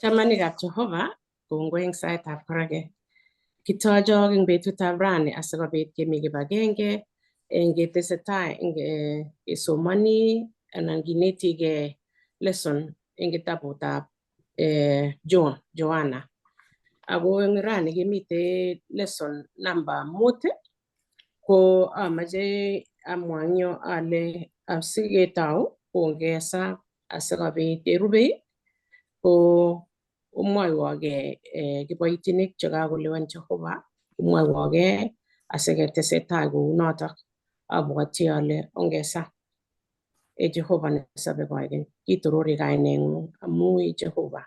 Chamanikab Jehova, kongoi eng saitab koraki. Kitochok eng betutab rani asikobit kemi kibagenge eng ketesetai eng kesomoni anan kinetigei lesson eng kitabutab John, Joanna. Ako eng rani kemite lesson number 5, ko amache amwa eng yo ale asiketau kongesa asikobit yerubei ko omwoiwoke kiboitinik chekakolewen Jehova, omwoiwoke asiketesetai kounotok. Abwoti ale ongesa. E Jehova nesobe koikeny, kitorori kaineng'ung amu i Jehova.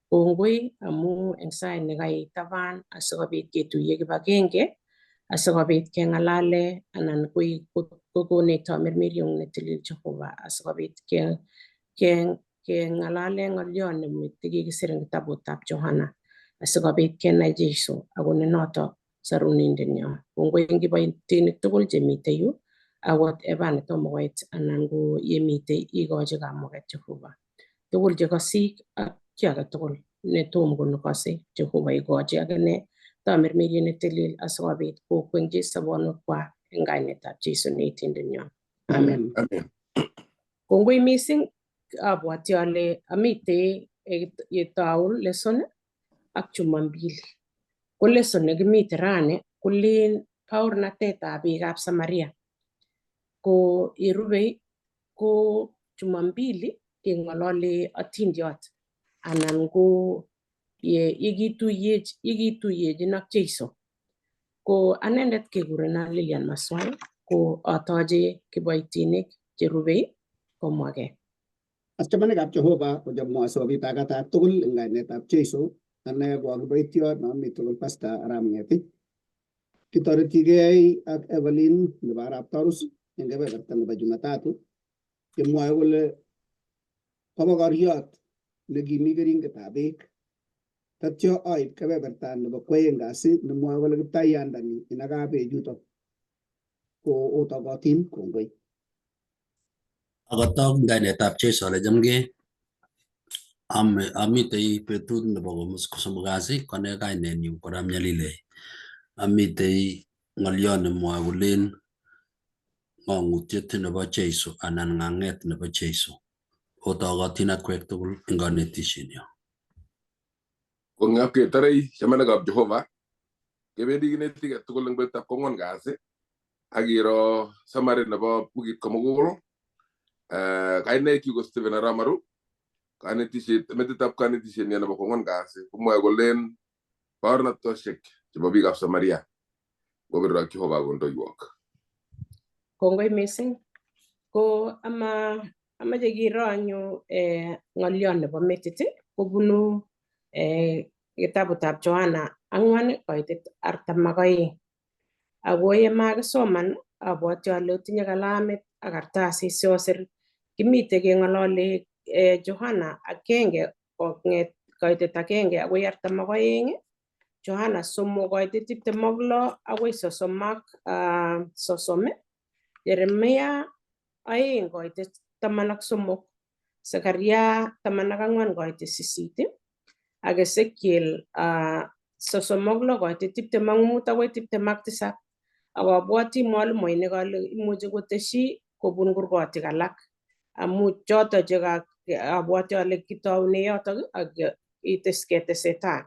Kongoi amu eng sait nekaitaban asikobit ketuiye kibagenge asikobit keng'alale anan kokonech tamirmiriet netilil Jehova asikobit keng'alale ng'oliot nekikisir eng kitabutab Johana asikobit kenai Jesu ako ne noto sorunindenyo. Kongoi eng kiboitinik tugul chemitei yu akot eba netomo koit anan ko yemitei ikochi kamuget Jehova. Tugul chekosik ak chi age tugul netom konokose Jehova ikochi akine tamirmiriet netilil asikobit kokwengchi sobonwekwak eng kainetab Jesu neitindenyo. Amen. Amen. Kongoi mising, abwati ale amitei yetou lesson ak Jumambili. Ko lesson nekimite rani kolen baornatetab biikab Samaria. Ko yerubei ko Jumambili keng'ololi atindiot anan ko yekituyechin ak Jesu. Ko anendet kekurena Lilian Maswai, ko atoche kiboitinik cherubei komwake. Chamanikab Jehova, kochomwo asikobit akatak tugul eng kainetab Jesu. Ane ko akiboitiot nomi tugul Pastor Arap Ng'etich. Kitoretigei ak Evelyn nebo Arap Tarus eng kebeberta nebo Jumatatu chemwoe kole kobokoriot nekimi keringetab beek. Tatyo aib kebeberta nebo kwoeng kasi nemwoe kole kiptaiyandani inakaa beechuto ko otokotin. Kongoi. Akotok kainetab Jesu ale chamgei. Amitei betut nebo kosomok kasi, kone kainenyu ko Nyalilei. Amitei ng'oliot nemwoe kolen ng'ong'utiet nebo Jesu anan ng'ang'et nebo Jesu. Otokotin akwek tugul eng kanetishenyo. Kong'ap ketarei, chamanikab Jehova, kebendi kinetigei tugul eng betutab kwang'wan kasi ak kiro summary nebo bukit komugul. Kainaikchu ko Stephen Aramaru. Kanetisiet, metitab kanetisiet nebo kwang'wan kasi komwoe kolen baornatosiek chebo biikab Samaria. Ngobirok Jehova kondoiwok. Kongoi mising. Ko ama amache kiro anyu ng'oliot nebo metit kobunu kitabutab Johana 4:42. Ako yemakisoman abwati ale otinye kalamit ak kartasit siosir. Kimite keng'ololi Johana 1 kong'et 1 akoi 42, Johana 3:26 akoi 30, Jeremia 2:13, Zekaria 14:8, ak Ezekiel 36:25 akoi 27. Ak abwoti mwalimuinik ale imuchi koteshi kobun kurgotik alak amu choto che abwoti ale kitoune yotok ak ites ketesetai.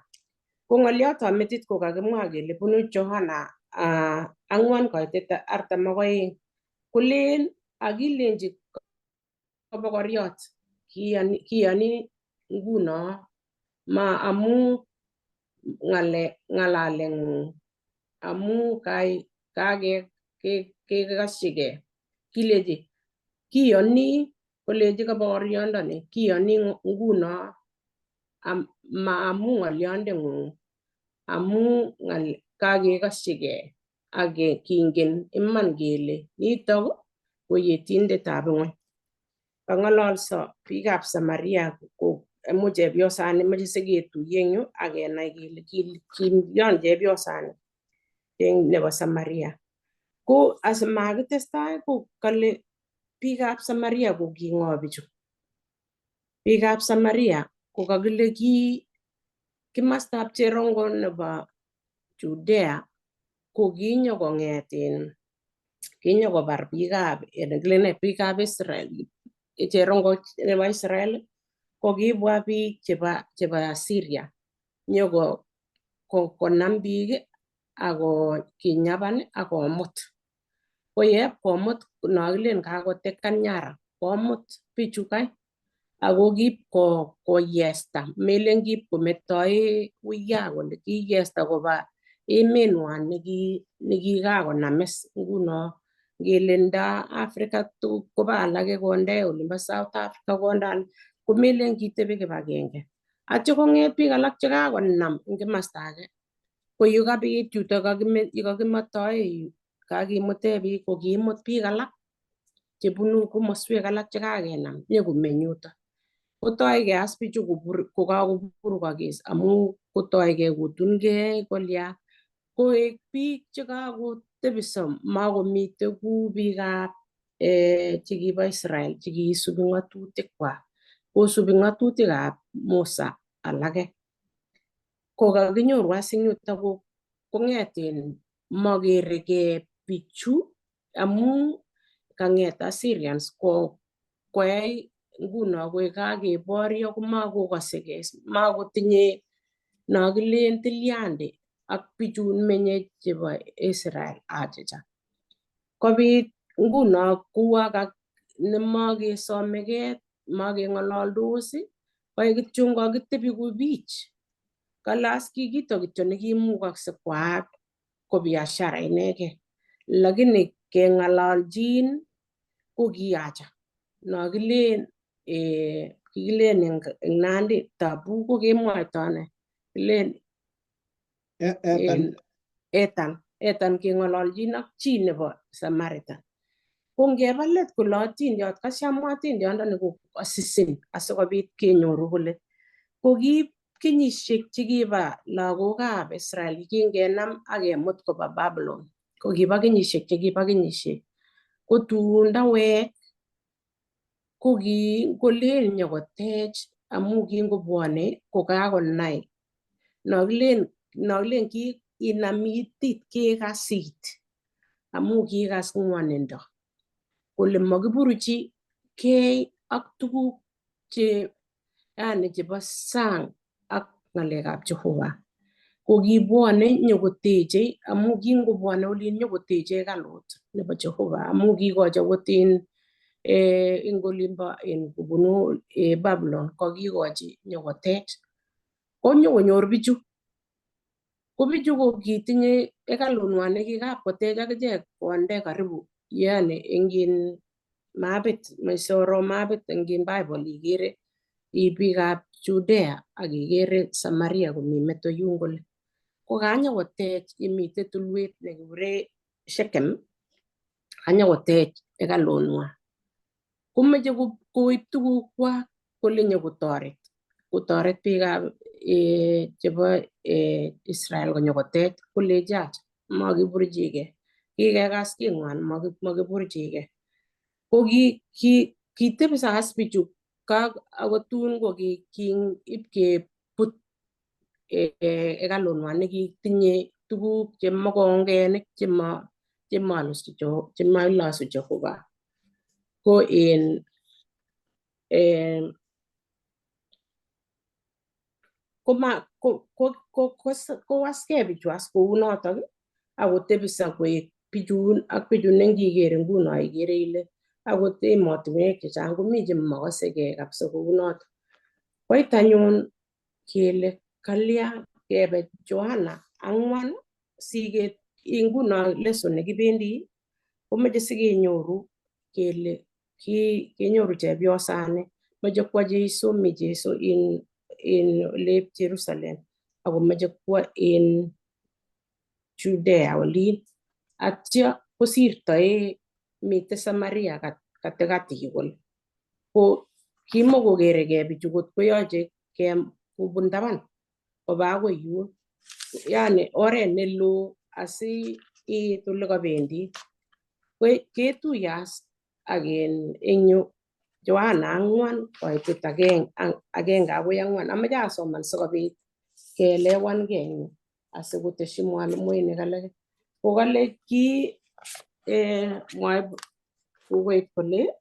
Ko ng'oliotab metit ko kakimwa kele bunu Johana 4:42 kolen akilenji kobokoriot kiyoni nguno ma amu ng'alaleng'ung amu kakekashige kileji kiyoni kolechi kobokoriondoni kiyoni nguno ma amu ng'oliondeng'ung amu kakekashige ak kingen iman kele nitok ko yetindetab ng'weny. Kang'ololso biikab Samaria ko amu chepyosani moche siketuiye eng yu ak kenai kele kilion chepyosani eng nebo Samaria. Ko asimakitestai ko kale biikab Samaria ko king'o bichu? Biikab Samaria Kokakile ki kimastab cherongo nebo Judea ko kinyokong'et in kinyokobar biikab kilene biikab Israel cherongo nebo Israel ko kibwa biik chebo Syria nyoko konam biik ako kinyaban akomut ko yep komut no kilen kakotekan nyara komut bichu kai ako kip koyesta melen kip kometoi uya kole kiyesta koba emenwan nekikakonamis nguno ngele nda Africa koba alake konde olimbo South Africa konde komelen kitebi kibagenge atyo kong'et biik alak chekakonam eng kimasta age ko yukabit yuto yukakimetoe kakimute biik ko kiimut biik alak chebunu komoswek alak chekakenam nyokomeny yuto kotoige as bichu kokakoburukokis amu kotoige kotungei kolya koek biik chekakotebiso makomite ku biikab chekibo Israel chekiisubi ng'atutik kwak kosubi ng'atutikab Musa alake ko kakinyoru as eng yuto kong'et in makerekei bichu amu kang'et Assyrians ko koyai nguno koek kakeborio komakokosekei makotinye no kilen tilyandi ak bichun menye chebo Israel achicha kobit nguno kuwa nemakesomekei makeng'ololdos koek kityo kakitebi ku biich kalas ki kito kityo nekimukokse kwaak ko biashara inegei lakini keng'ololjin ko kiacha no kilen kikilen eng Nandi tabu ko kemwoito ne kilen etan etan keng'ololjin ak chi nebo Samaritan ko ngeba let kole atindiot kasiamwa atindiondo ko asisin asikobit kenyoru kole ko ki kenyisiek chekiba lagokab Israel kingenam ak kemut koba Babylon ko kiba kenyisiek chekiba kenyisiek ko tun ndawek ko ki kolen nyokotech amu kingobwone kokakonai nokilen ki inam itit kekasit amu kikas ng'wonindo kole makiburuchi kei ak tuguk che yani chebo sang ak ng'alekab Jehova ko kibwone nyokoteche amu kingobwone olin nyokoteche hekalut nebo Jehova amu kikochi akot in eng olimbo in kobunu Babylon kokikochi nyokotech ko nyokonyor bichu ko bichu ko kitinye hekalunwan nekikapkotech akichek konde karibu yani eng in mapit mesoro mapit eng in Bible ikere biikab Judea ak ikere Samaria komi meto yun kole ko kanyokotech yemite tulwet nekikure Shechem kanyokotech hekalunwan komeche koib tugukwak kole nyokotoret kotoret biikab chebo Israel konyokotech kolechi acha makiburchigei kikekas king'wan makiburchigei ko kitebso as bichu akot tun ko ipkebut hekalunwan nekitinye tuguk chemokongenik chemailosu Jehova ko in kowaskei bichu as kounotok akotebiso koek bichun ak bichun nengiker nguno ikere ile akot emotinwek chechang komi chemakosekei kabisa kounotok koit anyun kele kalya kebe Johana 4 sige nguno lesson nekibendi komoche sikenyoru kele kenyoru chepyosani moche kwo Jesu mi Jesu in olep Jerusalem akomoche kwo in Judea olin atyo kosirtoe mite Samaria katikati yu kole ko kimokokerekei bichu kot koyoche kobun taban koba akoi yun yani oret neloo asi iit ole kobendi ketuyas ak eng yu Johana 4 koitit 1 akoi 4. Amache asoman sikobit keelewangei en yu asikoteshi mwalimuinik alak. Ko kale ki mwae kukoit kole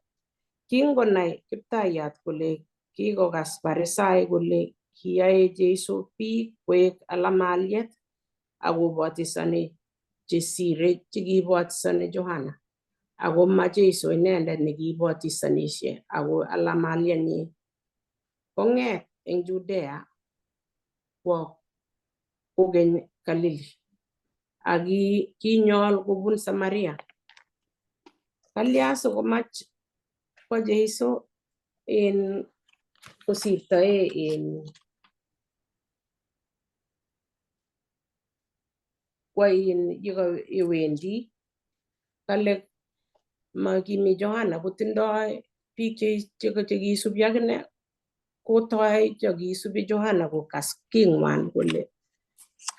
kingonai Kiptayat kole kikokas Parisaik kole kiyae Jesu biik koek alamaliet akobotisani chesire chekibotisani Johana, ako ma Jesu inendet nekibotisanishe ako alamalienyi. Kong'et eng Judea kwo kokeny Galili ak kinyol kobun Samaria. Kalya sikomach kwo Jesu en kosirtoe en kwo in yewendi kale makimi Johana kotindoi biik chekisubi akine kotoi chekisubi Johana kokas king'wan kole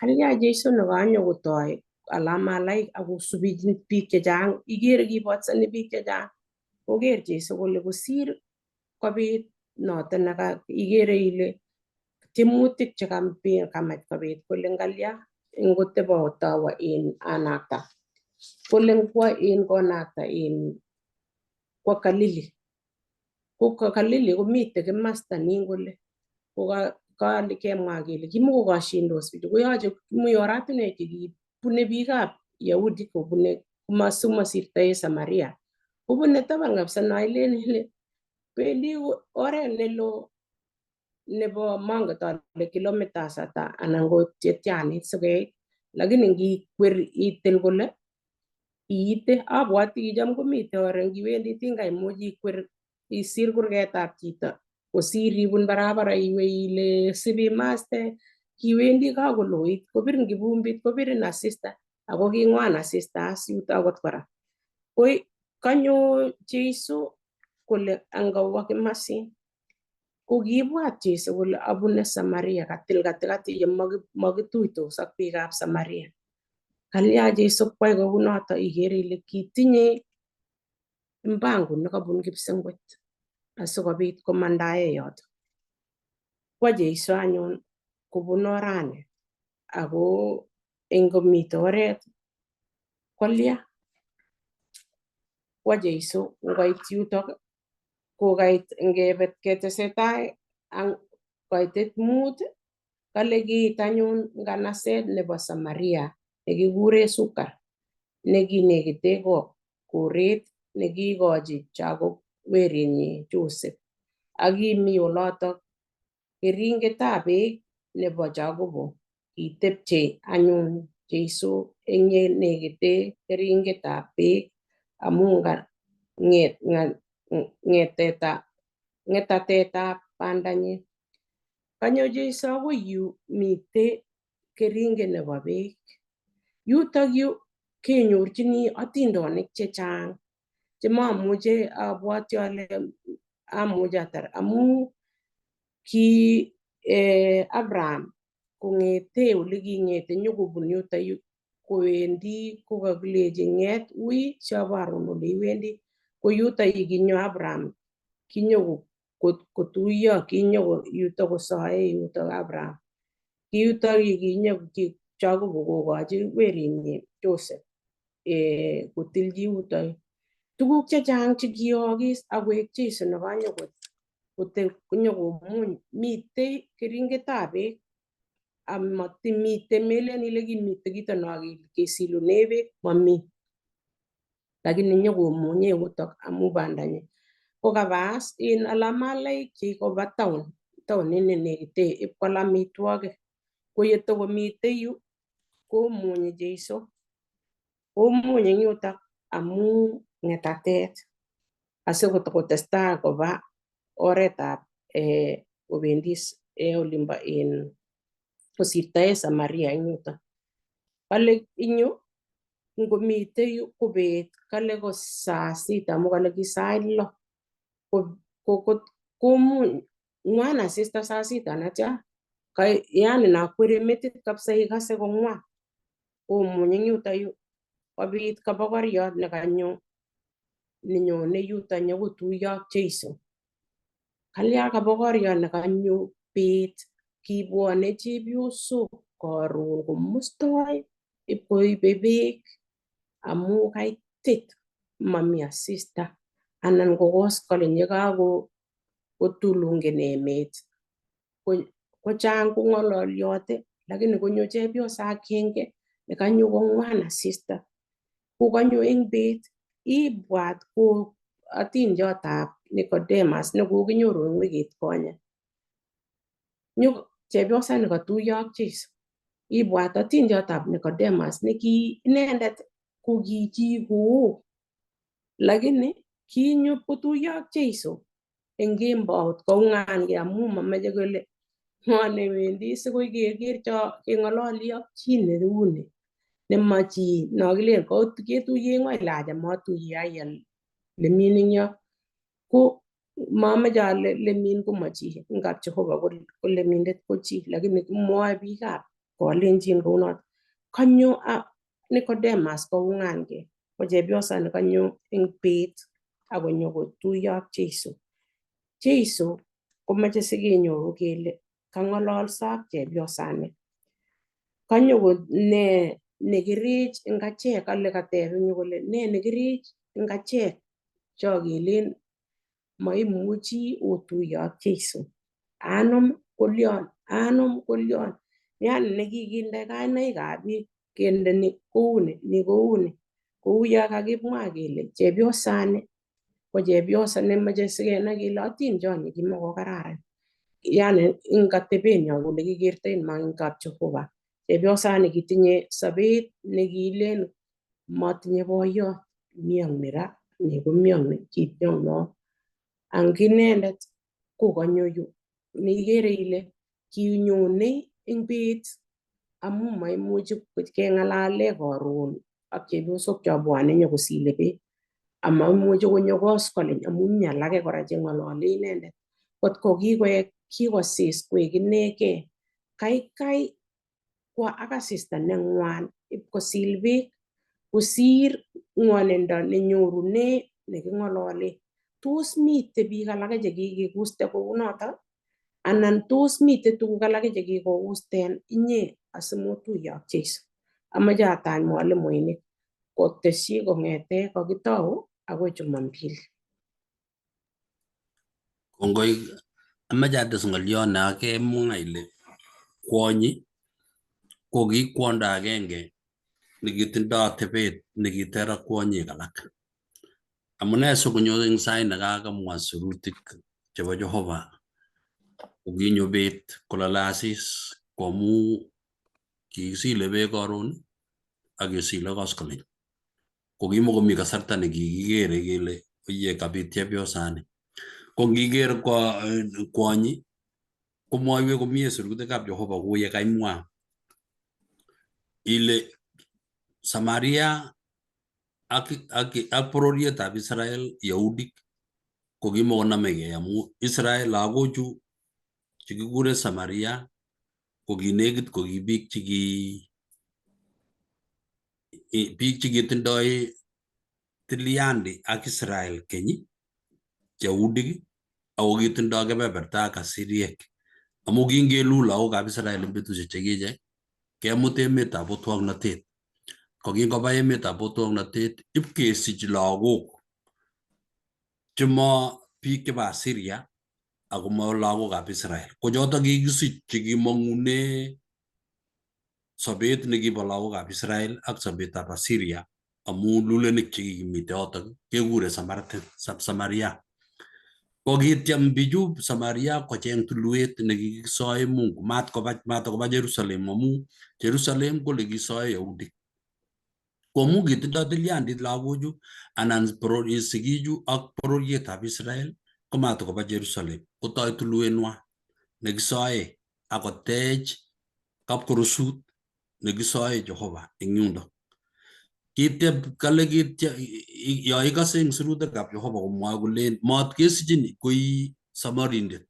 kalya Jesu nekanyo kotoi alamalaik akosubi biik chechang, ikere kibotisani biik chechang, koker Jesu kole kosir kobit noton neka ikere ile tiemutik chekamach kobit kole ngalya ngotebotawa en anakta kole ngwo en konakta en kwo Galili. Ko Galili komite kimasta nin kole ko kemwa kele kimokokoshindos bichu koyoche mi oratinwek chekibune biikab Yahudi kobune komasirtoe Samaria kobune taban kabisa no ilen ile bendi oret nelo nebo monget ale kilometers ata anan ko chetianit sikeit, lakini ngikwer itil kole iite. Abwati kicham komite oret ngiwendi tinga imuch ikwer isir kurgetab chito kosir ibun barabara iwe ile sibimaste kiwendi kakoloit kobirin kivumbit kobirin asista ako king'wan asista as yuto akot kora. Ko kanyo Jesu kole angawa kimasin ko kiibwat Jesu kole abune Samaria katil katikati ye makituitos ak biikab Samaria. Kalya Jesu kwai kounoto ikere ile kitinye mpango nekabun kipsengwet asikobit komandae yoto. Kwa Jesu anyun kobun orani ako ingomite oret kolya. Kwa Jesu ngoit yutok kokait ngebet ketesetai koitit 5 kale kiit anyun nganaset nebo Samaria nekikure Sukar nekinekite koret nekiikochi Jacob werinyi Joseph ak kimi olotok keringetab beek nebo Jacobo. Kitepche anyun Jesu eng yenekite keringetab beek amu ng'etatetab bandanyi. Kanyo Jesu akoi yu mite keringet nebo beek. Yutok yu kenyorchini atindonik chechang chemamuche abwati ale amuche atar amu ki Abraham kong'ete oleking'ete nyokobun yuto yu kowendi kokakilechi ng'et ui siaborun ole iwendi. Ko yuto yu kinyo Abraham kinyo kotuiyo kinyo yuto kosoe yuto Abraham. Ki yuto yu kinyo Jacob kokochi werinyi Joseph kotilchi yuto yu. Tuguk chechang chekiyookis akoek Jesu nekanyo konyokomuny mitei keringetab beek amatimite melen ile kimite kito no kesilune beek mami, lakini nyokomunye yutok amu bandanyi. Ko kabas in alamalaik chik koba town taonit nenekite ipkwal amitwogik. Ko yetokomite yu komunye Jesu komuny eng yutok amu ng'etatet asikotokotestai koba oretab kobendi olimbo en kosirtoe Samaria eng yutok. Kale ing yu ngomite yu ko bet kale ko saa sita amu kale ki sait 6 komuny ng'wan asista saa sita natya yani nakwere metit kabisa ikase kong'wan komuny eng yuto yu kobit kabokoriot nekanyo nenyone yuto nyokotuiyo ak Jesu. Kalya kabokoryo nekanyo bet kibwone chepyosok karon komustoi ipkoibe beek amu kaitit mami asista anan ko koskoleny yekakotulungen emet kochang kong'ololyote lakini konyo chepyosa agenge nekanyo kong'wan asista kokanyo eng bet. Ibwat ko atindiotab Nicodemus nekokinyoru eng wikit konye. Nyo chepyosa nekatuiyo ak Jesu. Ibwat atindiotab Nicodemus neki inendet ko ki chi koo lakini kinyo kotuiyo ak Jesu eng kembout koung'angei amu mamache kole ng'o newendi sikoi keker cho keng'ololi ak chi neu ni nema chi nokilen ketuiye ng'o ile acha matuiye aya lemin eng yo ko mamache ale lemin ko ma chi eng kap Jehova ko lemindet ko chi lakini mwoe biikab kolenjin kounoto. Kanyo Nicodemus koung'angei ko chepyosa nekanyo eng bet akonyo kotuiyo ak Jesu. Jesu komache sikenyoru kele kang'ololso ak chepyosani. Kanyo ko ne nekirich eng achek kale kateb eng yu kole ne nekirich eng achek cho kelen maimuchi otuiye ak Jesu. Anom kolion, anom kolion. Yani nekikinde kainaikab biik kende ni kouni, ni kouni. Kou yo kakimwa kele chepyosani ko chepyosa nemache sikenai kele atindioni kimakokararan. Yani eng atebenyo kole kikertoi ma eng kap Jehova. Chepyosani kitinye sobet nekilen matinye boyot, mioni ra, ni komioni, kimiano. Ang inendet kokanyo yu nikere ile kinyone eng bet amu maimuchi keng'alale karon ak chepyosok chobwone nyokosile beek amaimuchi konyo koskoleny amu mi alake kora cheng'olole inendet. Kotko kikoek kikosis koek inegei kaikai kwo ak asista neng'wan ipkosil beek kosir ng'wonindo nenyorune neking'olole. Tos mitei biik alake chekikikuste kounoto anan tos mitei tuguk alake chekikokusten inye asimotuiye ak Jesu. Amache atach mwalimuinik kotesyi kong'ete kokitou akoi Jumambili. Kongoi, amache ates ng'oliot ne akemwa ile kwonyi ko ki kwondo agenge nekitindoi atebet nekiter ak kwonyik alak. Amune sikonyo eng sait nekakamwa sirutik chebo Jehova kokinyo bet kolale asis koamu kikisile beek karon ak kesile koskoleny. Kokimokomi kasarta nekikikere kele oye kabit chepyosani. Ko ngiker kwonyi komwoiwech komie sirutikab Jehova kou ye kaimwa ile Samaria ak bororietab Israel Yahudik kokimokonomegei amu Israel lagochu chekikure Samaria ko kinekit ko ki biik cheki biik chekitindoi tilyandi ak Israel keny Yahudik ako kitindoi kebeberta ak Asiriek amu kingelul lagokab Israel eng betusiek chekiche kemut emetab otwoknotet. Ko kingoba emetab otwoknotet ipkesich lagok chemo biik chebo Assyria ako ma lagokab Israel. Ko chotok kikisich chekimong'une sobet nekibo lagokab Israel ak sobetab Assyria amu lulenik chekikimite yotok kekure Samaria. Ko kityem bichu Samaria kocheng tulwet nekikisoe Mungu matkoba Jerusalem amu Jerusalem ko lekisoe Yahudik. Ko amu kitindoi tilyandit lagochu anan sigichu ak bororietab Israel komatokoba Jerusalem kotoi tulwenwa nekisoe akotech kapkorosut nekisoe Jehova eng yundo. Kiteb kale kitya yo ikose eng sirutikab Jehova komwoe kolen mat kesichin koi Samarindet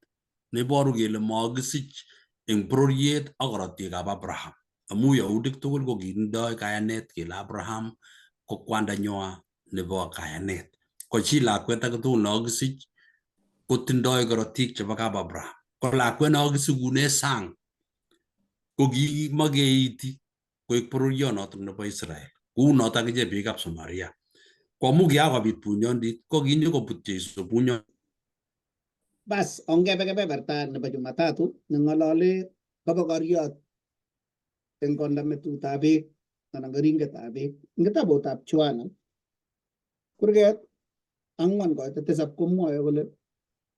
neiboru kele makisich eng bororiet ak korotikab Abraham amu Yahudik tugul ko kitindoi kayanet kele Abraham ko kwandanywa nebo kayanet. Ko chi lakwet age tugul nekakisich Kotindoi korotik chebo kap Abraham. Ko lakwet no kisikune sang ko kimakeiti koek bororionotok nebo Israel. Kou notok akichek biikab Samaria. Ko amu kiakobit bunyondit ko kinyokobut Jeiso bunyondit. Bas, ongebe kebeberta nebo Jumatatu neng'olole kobokoriot eng konda metutab beek anan keringetab beek. Eng kitabutab Yohana kurget 4:7 komwoe kole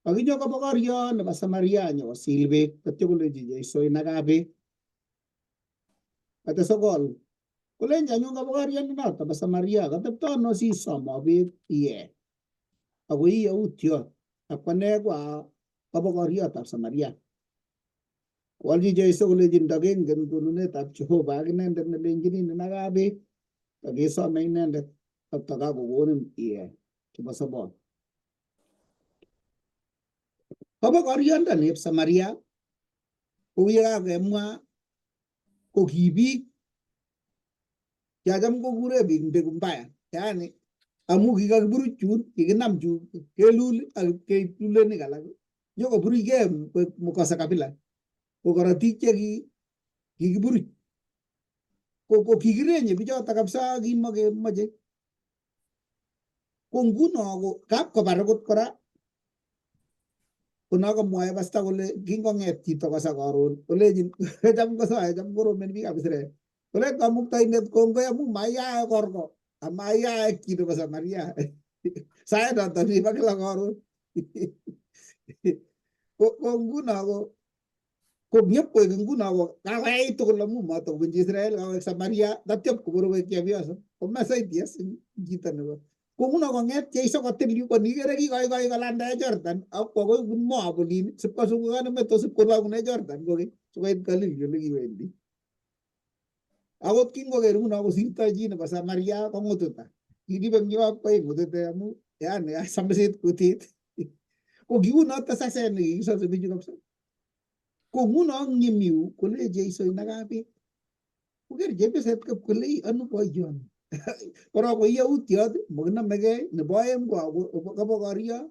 kakinyo kobokoriot nebo Samaria nyokosil beek tatyo kolenji Jeiso inakaa beek. Kate 9 kolenji anyun kobokoriot bo Samaria katepto ano sisomo beek iye ako ii yautiot ak ane ko a kobokoriotab Samaria. Kowolchi Jeiso kolenji ndakengen konunetab Jehova ak inendet nelenjinin inakaa beek takesome inendet ak takakokonin iye chebo sobon. Kobokoriondoni Samaria kou yekakemwa ko ki biik chacham kokure biik mbegu mbaya, yaani amu kikakiburuch chun kikinam chu kelul ak keib lulenik alak nyokoburuchkei mkosa kabila ko korotik che kikiburuch ko kikirenye bichoto kabisa kimokemoche. Ko nguno ko kapkobar akot kora kono komwoe pasta kole kingong'et chito kosa karon kolechin cham kosoe cham koromen biikab Israel kolen kamuktaindet kongoi amu maiyae korko amaiyae chi nebo Samaria sait noto nibo kila karon. Ko nguno ko ngep koek nguno ko kakoyait tugul amu matokobunchi Israel kakoek Samaria tatyop koburu koek chepyoso komasaiti as chito nebo ko nguno kong'et Jeiso kotil yu konikere kikoikoi kolandae Jordan ak kwo akoi bun Moab olin sipkosungukan meto sipkolong'une Jordan kokeny sikoit Galili ole kiwendi. Akot kingoker nguno kosirtoi chi nebo Samaria kong'ututa kiribe eng koi ng'utute amu yani samisit kutit. Ko kiunoto saset nekikisose bichu kabisa. Ko nguno eng yemiu kole Jeiso inakaa beek. Koker chepyoset kap kole ano boyoni. Korok ko yautiot mokinomekei nebo oeng ko kobokorio.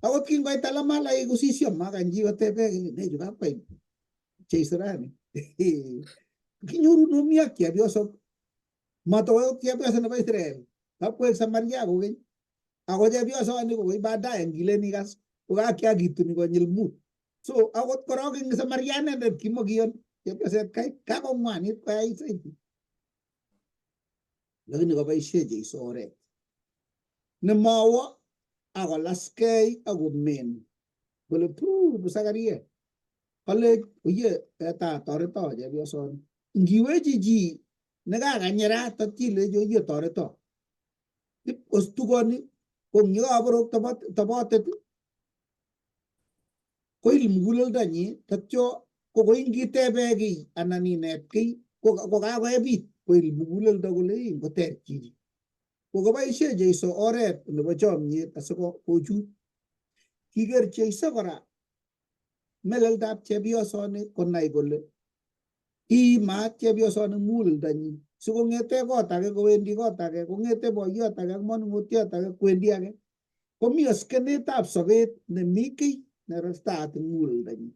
Akot kingoit Talamalai kosisyo makany chi kotebe kele ne chu kakwai Jeiso rani. Kinyoru nomi ak chepyosok matokoi chepyoso nebo Israel kakwek Samaria kokeny ako chepyosoni kokoi baadaye ngilen ikas kokakiakituni konyil 5. So akot korok eng Samaria inendet kimokiyon chepyoset kai kakong'wanit koyait zaidi. Lakini koboisie Jeiso oret nemowo akolaskei akomen kole tu busakarie kale oye ta toreto chepyosoni. Ngiwechi chi nekakanyerat tatya ilechi oye toreto ostukoni ko eng yekaborok tobotet koil muguleldonyi tatyo ko koingitebe kiy anan inet kiy ko kakoebit koil muguleldo kole ngoter chichi. Ko koboisie Jeiso oret nebo chomyet asikochut. Kiker Jeiso kora meleldab chepyosoni konai kole imaat chepyosoni muguleldonyi sikong'ete kot age kowendi kot age kong'ete boiyot age ak manung'otiot age kwendi age komi askenetab sobet nemi kiy nerestaat eng muguleldonyi.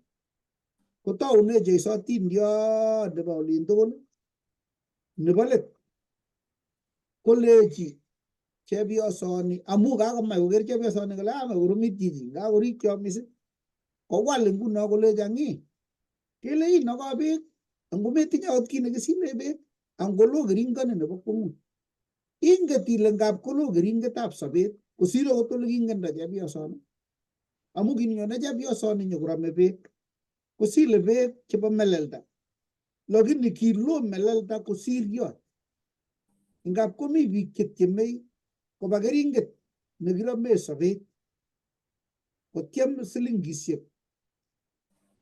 Kotoune Jeiso atindiot nebo olin tugul nebo let kolechi chepyosoni amu kakomach koker chepyosoni kole amach koromit chichi kakorikyo mising kowal nguno kolechi ang'i kele inoko beek angometinye akot kit nekisile beek angolo keringoni nebo kwong'ut. Inget ile ngap kolo keringetab sobet kosir akot ole kingendo chepyosoni amu kinyone chepyosoni nyokorome beek kosile beek chebo melelda lakini kilo melelda kosir yot. Ngap komi biik chetiemei koba keringet nekirome sobet kotyem silingisiek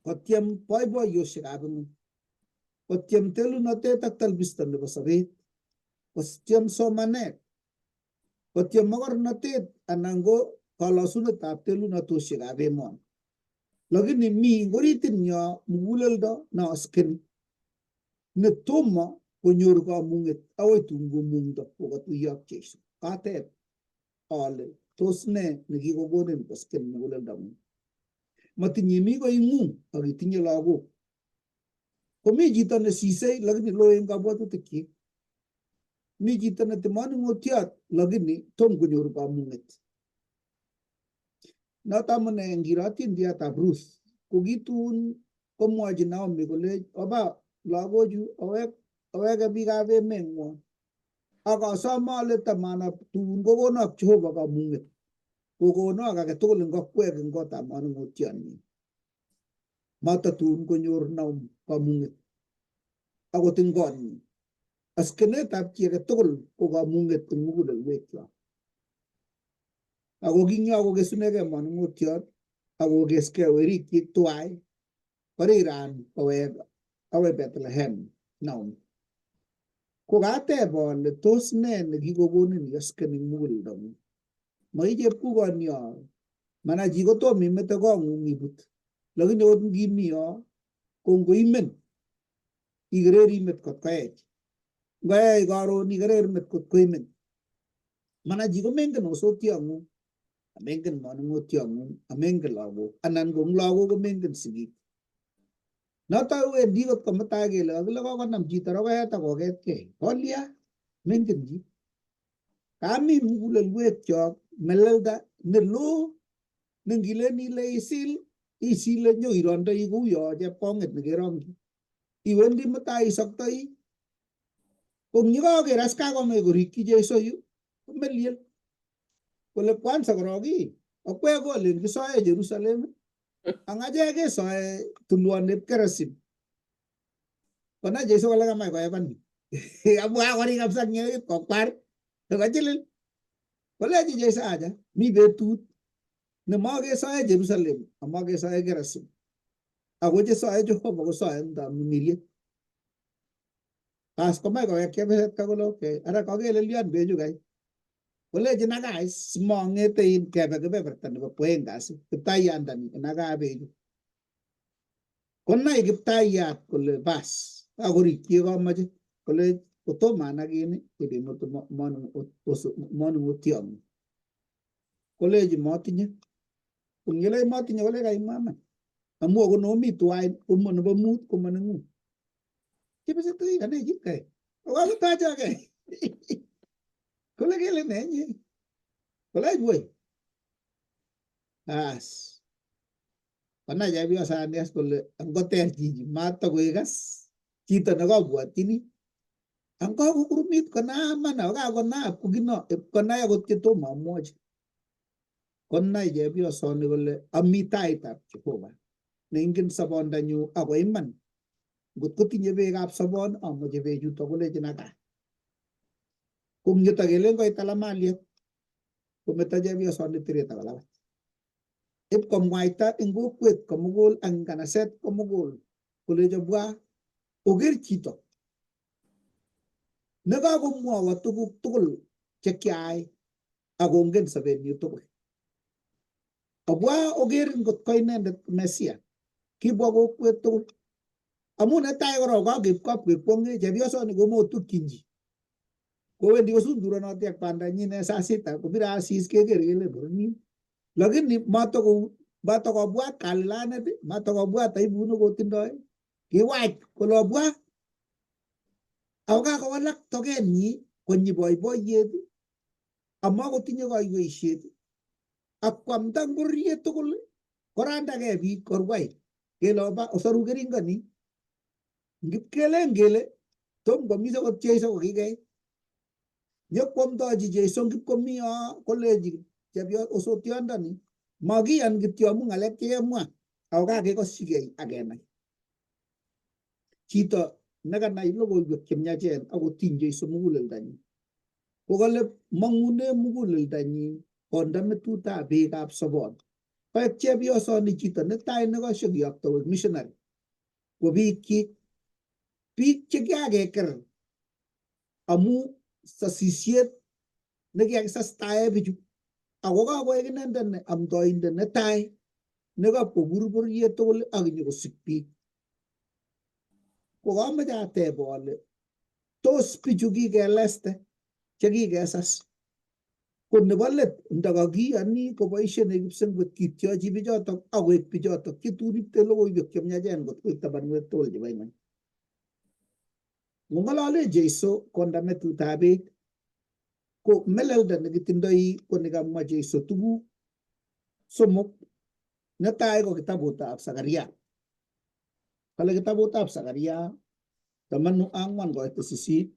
kotyem boiboiyosiekab ng'weny kotyem telunotet ak talbisto nebo sobet kotyem somanet kotyem mokornotet anan ko kolosunetab telunotosiekab emoni. Lakini mi eng oritinyo muguleldo neaskeni netomo konyor kamung'et akoi tun komung'to kokotuiyo ak Jeiso. Kateb ale Tos ne nekikokonin kosken muguleldang'ung? Matinye mi koing'ung ak itinye lagok. Komi chito nesisei lakini loo eng kabwatutikyik. Mi chito netemaning'otiot lakini tom konyor kamung'et. Noto amune ngiro atindiotab Ruth ko kitun komwochi Naomi kole oba lagochu oweke biikab emeng'wong ak asome ale tamana tun kokonok Jehova kamung'et kokonok age tugul eng akwek eng kotab manung'otionyi. Matatun konyor Naomi kamung'et akot eng konyi. Askenetab chi age tugul ko kamung'et eng mugulelwekyok. Ako kingyo kokesunegei manung'otiot ak kokeskei werikyik tuwai koriran kowek akoi Bethlehem Naomi. Ko kateb ale tos ne nekikokonin iasken eng muguleldang'ung? Moi chepkukonyo mana chi kotom imete kong'ung ibut lakini akot ngimi yo ko ngoimen ikereri met kot koech ngoech karon ikerer met kot koimen mana chi komengen osotiong'ung amengen manung'otiong'ung amengen lagok anan ko eng lagok komengen sigik noto wendi kot komutai kele kakile kokonam chito rokoet ak koketkei kolya mengen chi kami mugulelwekyok melelda neloo nengilen ile isil isile nyo irondoi kouyo chepkong'et nekerongchi iwendi mutai isoktoi ko ngikaker as kakomach korikyi Jesu yu komelyel kole kwanza korok ii akwek kolen kisoe Jerusalem ang achek kesoe tulwonib Gerizim konai Jesu kole kamach koepan ni amu kakorik kabisa ngekit kokwar kochilil kolechi Jesu acha mi betut nemakesoe Jerusalem amakesoe Gerizim ako chesoe Jehova kosoe eng tamirmiriet Bas komach kowek chepyoset ka kole okay ara kakelelyon bechu kai kolechin akai simong'ete in kebe kebeberta nebo kwoeng kasi kiptaiyandani inakaa bechu konai kiptaiyat kole bas kakorikyi kamoche kole kotomo anakin ibimutu manung'otiong'ung kolechi motinye ko ngilei motinye kole kaimwa iman amu akot nomi tuwai komo nebo mut komo neng'ung chepyoset ii kanai chit kai akakitachake kole kele ne inye kole woi as konai chepyosani as kole angoter chichi matakoek as chito nekabwatyini angakokoromit konaman ako kakonap kokino ipkonai akot chetomo amwochi konai chepyosoni kole ami taitab Jehova neingen sobondanyu ako iman ngot kotinye beekab sobon amoche beechuto kolechin aka ko eng yuto kelen koit talamaliet kometo chepyosoni teret akolabat ipkomwaita eng kokwet komugul ak eng kanaset komugul kolecho bwa oker chito nekakomwowo tuguk tugul chekiai akongen sobenyu tugul. Obwa oker ngot ko inendet Mesia. Kibwa kokwet tugul. Amu netai korok kakib kapkekwong'e chepyosoni komotukyin chi. Kowendi kosunduronoti ak bandanyin en saa sita kobire asis keker kele bornin. Lakini matokobwat kalilanet, matokobwat aibu nekotindoi. Kiwach kole obwa ako kakowalak tokenyi konyi boiboiyet amakotinye kaiweisiet ak kwamda ngoriet tugul korandakee biik korwai kele oba osoru keringoni ngipkelen kele tom kwamis akot Jeiso kokikei nyokwomdochi Jeiso ngipkomi yo kolechi chepyo osotiondoni makiyan kityo amu ng'alek chekemwa ako kakekoshigei akenai chito nekanai logoiwek chemiachen akotiny Jeiso muguleldonyi kokale mang'une muguleldonyi konda metutab beekab sobon koek chepyosoni chito netai nekosho kiyokto koek missionary ko biikchik biik chekiakeker amu sasisiet nekiakisastae bichu ako kakoek inendet ne amdoindet netai nekapkokur bororiet tugul ak inyokosik biik ko kamoche ateb ale tos bichu kikeleste chekikesas Ko nebo let ndakakiyoni koboisie ne kipsengwet kityochi bichotok akoek bichotok chetun ipte logoiwek chemiachen kot koit tabanwek tugul chebo ing'weny. Ngong'olole Jeiso konda metutab beek ko melelda nekitindoi ko nekamwa Jeiso tuguk somok. Netai ko kitabutab Sakaria. Kale kitabutab Sakaria 14:8.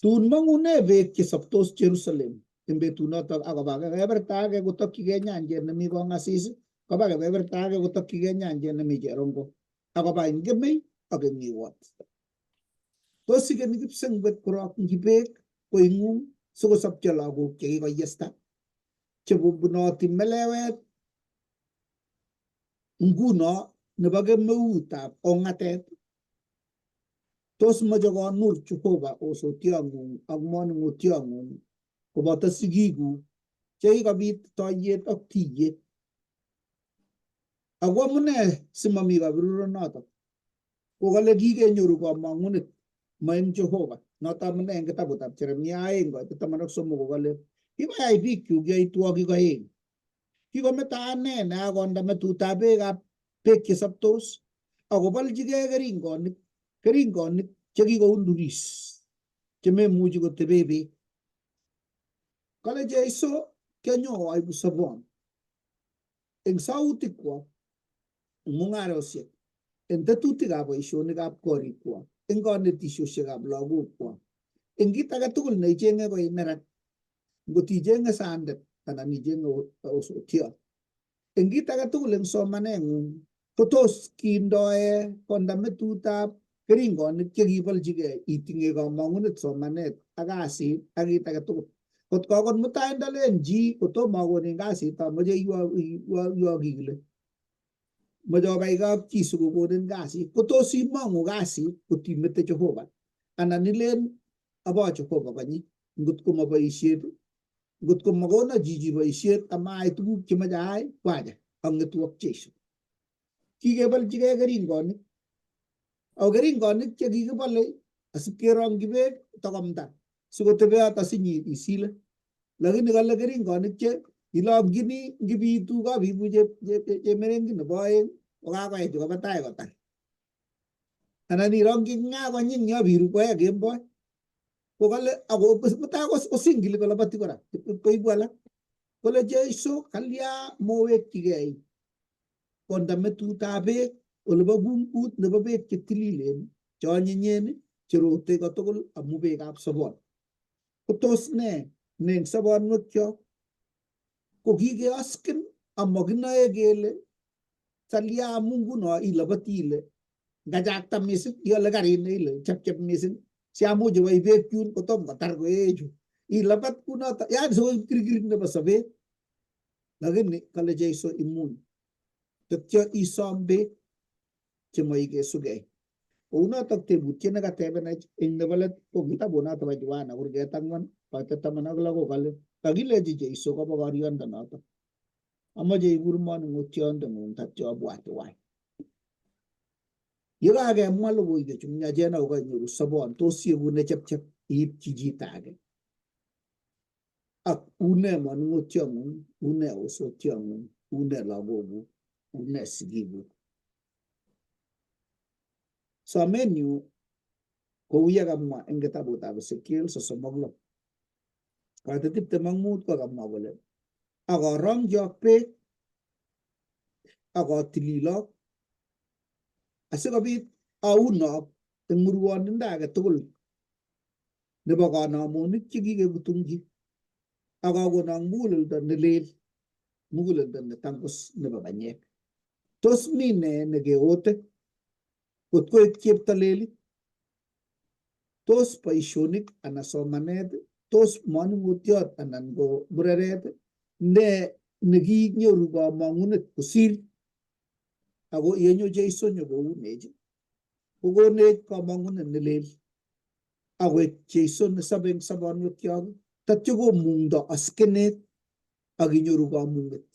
Tun mang'une beek chesoptos Jerusalem eng betunotok akoba kebeberta age kotokyigei nyanjet nemi kong'asis, koba kebeberta age kotokyigei nyanjet nemi cherongo, akoba eng kemei ak eng iwot. Tos ikeni kipsengwet korokyi beek koing'ung sikosopcho lagok chekikoyesta chebunoti melewet nguno nebo kemeutab kong'atet. Tos moche konur Jehova osotiong'ung ak manung'otiong'ung koboto sigikuk chekikobit toiyet ak tiyet. Ako amune simami kaberuronotok? Ko kale kikenyoru komong'unet ma eng Jehova. Noto amune eng kitabutab Jeremia 2:13 ko kale kikoyai biikyuk yoitwogik oeng. Kikometo ane ne akonda metutab beekab beek chesoptos akobolchigei keringonik chekikounduris chememuchi kotebe beek. Kale Jeiso kianyo aibu sobon eng sautikwak, eng mung'arosiek, eng tetutikab boisionikab korikwak, eng konetisiosiekab lagokwak, eng kit age tugul neichenge koi neran, ngot ichenge sandet anan ichenge osotiot, eng kit age tugul eng somaneng'ung kotos kindoe konda metutab keringonik chekibolchigei itinye komong'unet somanet ak kasit ak kit age tugul. Kot ko akot mutai ndalen chi kotomo akonin kasit amoche iwo kikile moche obaikei ak chi sikokonin kasit kotos imong'u kasit kotimete Jehova anan ilen abo Jehova konyi ngot ko ma boisiet ngot ko makono chichi boisiet amaai tuguk chemoche aai kwacha ang'etu ak Jeiso. Kikebolchigei keringonik ako keringonik chekikibole asipkerongyi beek tokomta sikotebe yoto sinyi isile. Lakini kale keringonik che ilongyini ngibitu kabibu chemerengyi nebo oeng kokakoech koba tai kotar. Anan irongyi ng'a konyi eng yo biru koe kemboi. Ko kale ako mutai kosingili koloboti kora koibu alak. Kole Jeiso kalya mowekchigei konda metutab beek olebo pungut nebo beek chetililen cheonyinyen cherote kotugul amu beekab sobon. Ko tos ne ne eng sobonwekyok ko kikeoskin amakinoe kele salya amu nguno iloboti ile ngachakta mising iole karit ne ile chepchep mising siamuch iwai beek yun kotom kotar koechu ilabat kunoto yani sikoib kirkirit nebo sobet. Lakini kale Jeiso imuny tetyo isom beek chemoikesugei. Kounotok tebutiet nekatebenech eng nebo let ko kitabunoto bo Yohana kurget 4:16 ko kale kakilechi Jeiso koba koriondonoto. Amoche ikur manung'otiondeng'ung tatyo obwa tuwai. Yekakemwa logoiwechu miachen ako kainyoru sobon tos ieku nechepchep iipchi chito age. Ak une manung'otiong'ung, une osotiong'ung, une lagokuk, une sigikuk. Somenyu kou yekamwa eng kitabutab Ezekiel 36:25 ko kamwa kole akorongchok beek akotililok asikobit aunok eng murwonindo age tugul nebo kanamonik chekikekutungchi ak akonok muguleldo nelel, muguleldo netangus nebo banyek. Tos mi ne nekeote kot koek cheptolelit? Tos boisionik anan somanet, tos manung'otiot anan ko mureret, ne nekinyoru komong'unet kosir ako yenyo Jeiso nyokounech kokonech komong'unet nelel akoek Jeiso nesobe eng sobonwekyok tatyo komungdo askenet ak inyoru kamung'et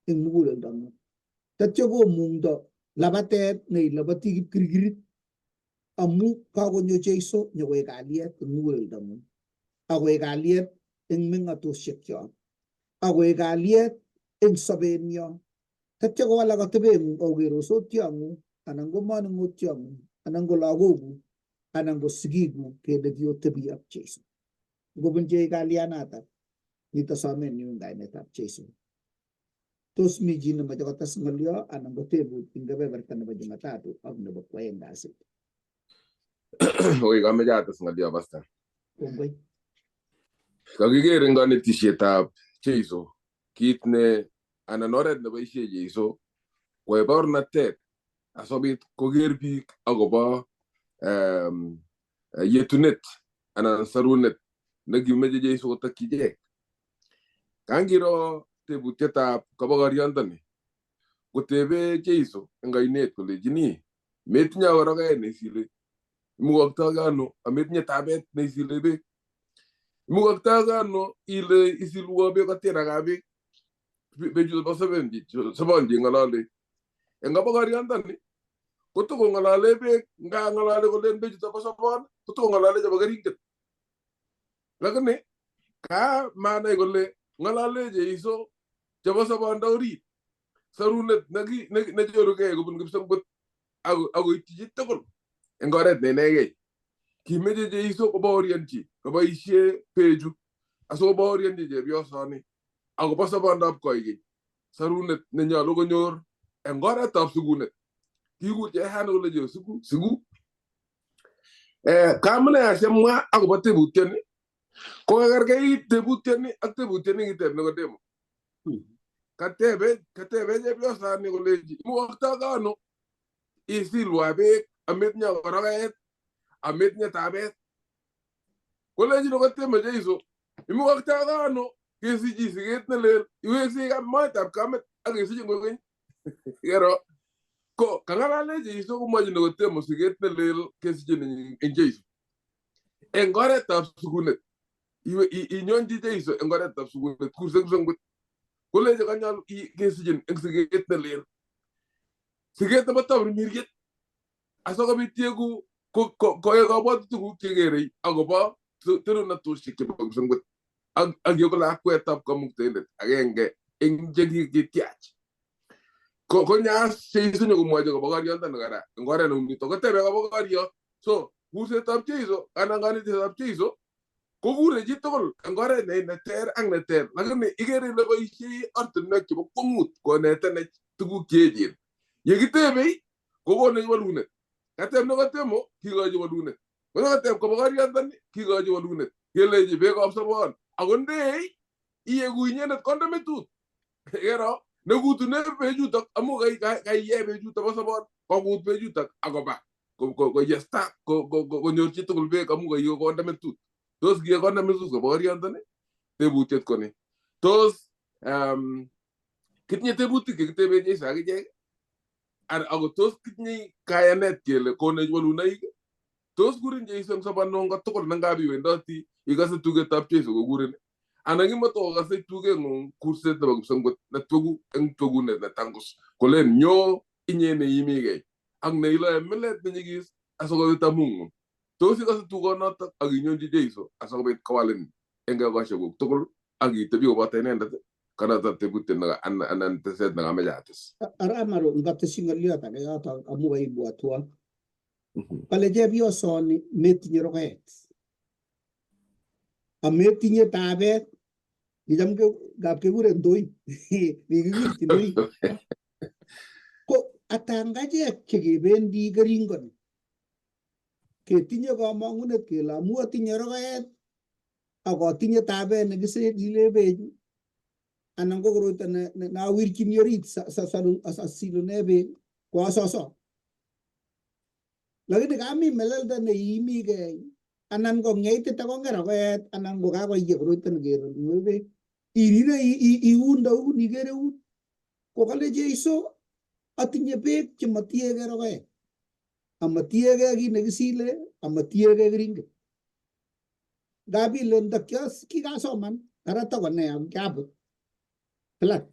eng muguleldong'ung. Tatyo komungdo labatet neiloboti kipkirkirit Amu kakonyo Jeiso nyokoek kalyet eng muguleldong'ung akoek kalyet eng meng'atosiekyok akoek kalyet eng sobenyo tatya kowalak atebeng'ung ako kerosotyong'ung anan ko manung'otyong'ung anan ko lagokuk anan ko sigikuk kele kiotebi ak Jeiso. Ngobunchi kalyanatak nito somenyu eng kainetab Jeiso. Tos mi chi nemoche kotes ng'olyo anan ko tebut eng kebeberta nebo Jumatatu ak nebo kwoeng kasit? Oi, kameche ates ng'olyo, Pastor. Kongoi. Kakiker eng kanetisietab Jeiso kit ne anan oret neboisie Jeiso koyai baornatet asikobit koker biik akobo yetunet anan sarunet nekimeche Jeiso kotokyi ichek. Kangiro tebutietab kabokoriondoni kotebe Jeiso eng ainet kolechini metinye akot rokoet neisile, imukoktoi ano ametinye tabet neisile beek, imukoktoi ano ile isilwo beek kotirakab beek bechuto bo sobon cheng'olole. Eng kabokoriondoni kotokong'olole beek, nga ng'olole kolen bechuto bo sobon kotokong'olole chebo keringet, lakini ka manai kole ng'olole Jeiso chebo sobondo orit, sorunet nechorugei kobun kipsengwet akoityi chitugul eng oret ne inegei. Kimeche Jeiso kobaorionchi koboisie bechu asikobaorionchi chepyosoni akobo sobondab koikeny, sorunet nenyolu konyor eng oretab sukunet. Kikur Jehana kole jo siku siku. Kamune asimwa akobo tebutioni ko kakerkeit tebutioni ak tebutiet nekiteb Nikodemo. Katebe chepyosani kolenji imukoktoi ano isilwa beek ametinye rokoet ametinye tabet. Kolenji Nikodemo Jeiso imukoktoi ano kesichi siket nelel, iweksei moetab kamet ak kesichin kokeny. Kero ko kang'alale Jeiso komwochi Nikodemo siket nelel kesichin eng Jeiso eng oretab sukunet. Inyonchi Jeiso eng oretab sukunet kurse kipsengwet kolenji kanyolu kesichin eng siket nelel, siket nebo tamirmiriet asikobit yeku koyai kabwatutikuk chekerei akobo torornatosiek chebo kipsengwet ak yeku lakwetab Kamuktaindet agenge eng chekikitiach. Konyas Jeiso nyokomwochi kabokoriondoni kora eng oret neu nito kotebe kabokoriot. So kursetab Jeiso anan kanetisietab Jeiso kokure chitugul eng oret neter ak neter, lakini ikere ile boisie ortinwek chebo kwong'ut konetenech tuguk cheechen. Yekitebei kokonech wolunet. Kateb Nikodemo kikochi wolunet. Koteb kabokoriondoni kikochi wolunet. Kelechi beekab sobon ako ndei iyeku inyendet kondemetut. Kero nekutune bechutok amu kaiye bechutok bo sobon kokut bechutok akoba koyesta konyor chitugul beek amu kaiye kondemetut. Tos kiye kondemetut kabokoriondoni? Tebutiet koni. Tos kitinye tebutik chekitebe Jeiso akichek ako tos kitinye kayanet kele konech wolunoik? Tos kurin Jeiso eng sobonwong kotugul nengap iwendoti ikose tugetab Jeiso kokurin anan imotokokase tugeng'ung kurset nebo kipsengwet netwegu eng twegunet netangus kolen nyo inye neimigei ak neiloe milet nenyigis asikobit amung'ung. Tos ikose tugonotok ak inyonchi Jeiso asikobit kowalin eng ekosiekuk tugul ak itebi koboto inendet? Konoto tebutiet anan teset nekameche ates. Aramaru ngatesyi ng'olyot age yoto amu kaibwatwa. Kale chepyosoni metinye rokoet ametinye tabet kicham ngap kekuren ndoit nekiwirchin orit. Ko atangachek chekebendi keringoni ketinye komong'unet kele amu atinye rokoet ak atinye tabet nekisile bechu anan ko koroito nawirchini orit asilune beek ko asoso. Lakini kami melelda neimigei anan ko ngeitit ak konge rokoet anan ko kakoiye koroito nekerue beek irire iun eun ikere eut ko kale Jeiso atinye beek chematiegei rokoet amatiegei kit nekisile amatiegei keringet. Ngap ile kikasoman karata kone ak kiabut flat.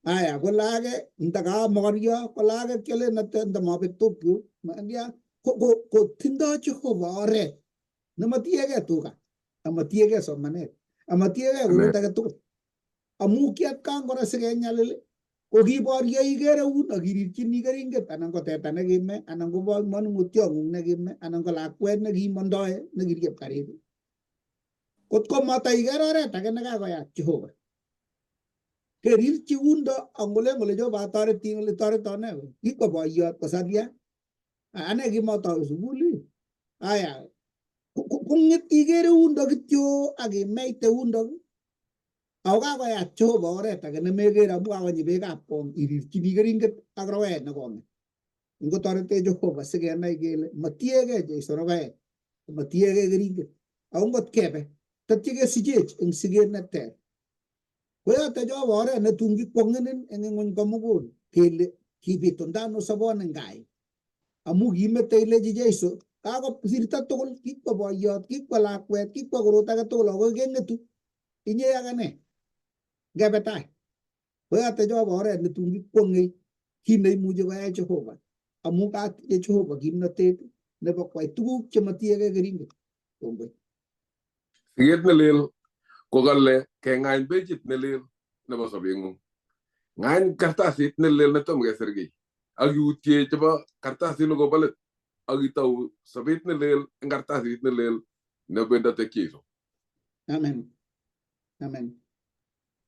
Aya kole age ndaka mokoryo kole age kialen ndamabek Tokyo mandia Ko tindoi Jehova oret nematiegei tuga, amatiegei somanet, amatiegei korot age tugul. Amu ki atkan kora sikenyalil ko kiborye ikere un ak irirchini keringet anan ko teta nekime anan ko manung'otiong'ung nekime anan ko lakwet nekimondoe nekirieb karit. Kot ko mataiker oret age nekakoyat Jehova. Kerirchi undo angolen kole Jehova atoretin kole toreton nee? Kikwo boiyot kosaria. Ane kimotowe sukul. Aya kong'et ikere undo kityo ak imeite undo ako kakoyat Jehova oret age nemekere amu kakonyi beekab kong irirchini keringet ak roet nekong'et. Ngotoretech Jehova sikenai kele matiegei Jeiso rogoet, matiegei keringet. Ako ngot kebe tatya kesichech eng siket neter. Koyote Jehova oret netun kikwong'enin eng ng'wony komugul kele kibitundo ano soboni eng gaa. Amu kimete ilechi Jeiso kakosirto tugul, kikwo boiyot, kikwo lakwet, kikwo korot age tugul ako keng'etu inye ak ane. Ngebe tai. Koyote Jehova oret netun kikwong'ei kit neimuchi koyai Jehova. Amu katinye Jehova kimnotet nebo kwai tuguk chematiegei keringet. Kongoi. Siket nelel ko kale keng'any pechit nelel nebo sobeng'ung. Ng'any kartasit nelel netom kesir kiy ak iutye chebo kartasit nekobo let ak itou sobet nelel eng kartasit nelel nebendote Jesu. Amen. Amen.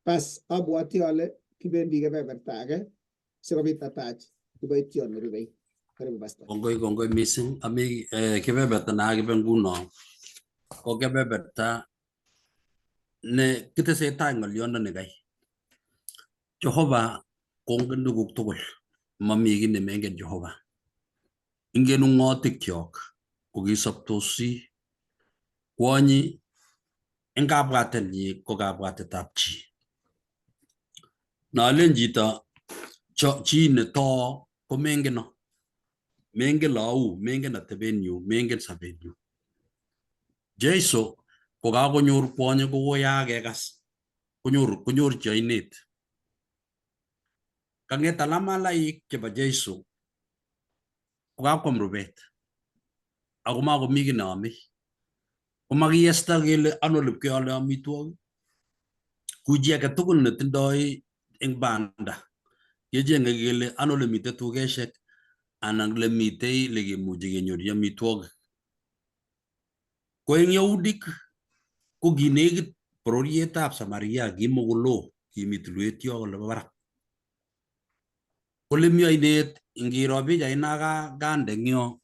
Bas abwati ale kibendi kebeberta age sikobit atach kiboition nerubei. Karibu Pastor. Kongoi kongoi mising. Ami kebeberta na akibe nguno ko kebeberta ne kitesetai ng'olyondoni kai. Jehova kongen tuguk tugul. Mami kiy nemengen Jehova. Ingen ung'otikyok kokisoptosi kwonyi eng kabwatenyi ko kabwatetab chi. Nolen chito chi netoo komengeno. Mengen lau, mengen atebenyu, mengen sobenyu. Jesu kokakonyor kwonyi kokoyakekas konyor konyorchi oinet. Kang'et alamalaik chebo Jesu kokakwam rubet ako makomi kiy neome. Komakiyesta kele ano olepkeole amitwogik. Ku chi age tugul netindoi eng banda kechenge kele ano olemite tukeshek anan lemitei lekemuchi kenyorchi amitwogik. Ko eng Yahudik ko kinekit bororietab Samaria kimokolo kimi tulwet yo olebo barak. Kole mi oinet ingiro pichait na kande eng yo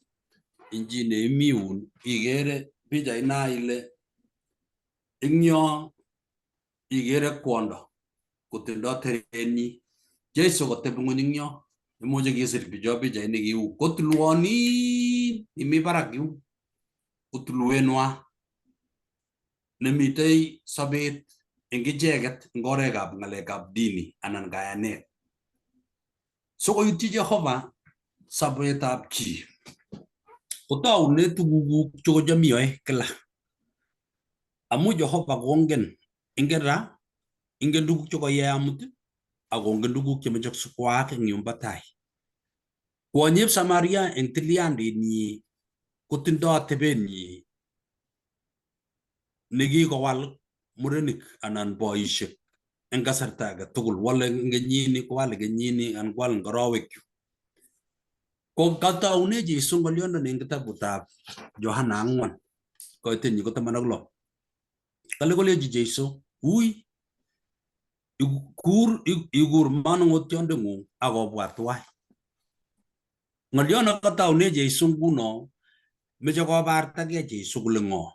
inchi neimi yun ikere pichait na ile eng yo ikere kwondo kotindo terenyi. Jesu kotebi ng'weny eng yo imuche kesir bicho pichainik kiu ko tulwonin imi barak yu ko tulwenwa nemitei sobet eng icheket eng orekab ng'alekab dini anan kayanet. Sikoityi Jehova sobetab chi kotoune tugukuk chekocham iyoe kila. Amu Jehova kongen ingen ra ingen tuguk chekoiyai amut ak kongen tuguk chemoche sikoyaak eng yumbo tai. Kwonyib Samaria eng tilyandinyi kotindo atebenyi nekikowal murenik anan boishek eng kasarta age tugul wole eng kenyini kowal kenyini anan kowal eng orowek chu. Ko kataune Jesu ng'olyondoni eng kitabutab Yohana 4 koitenyi ko 16. Kale kolechi Jesu ui ikur ikur manung'otiondeng'ung ak obwa tuwai. Ng'olyono kataune Jesu nguno meche kobartagei Jesu kole ng'o.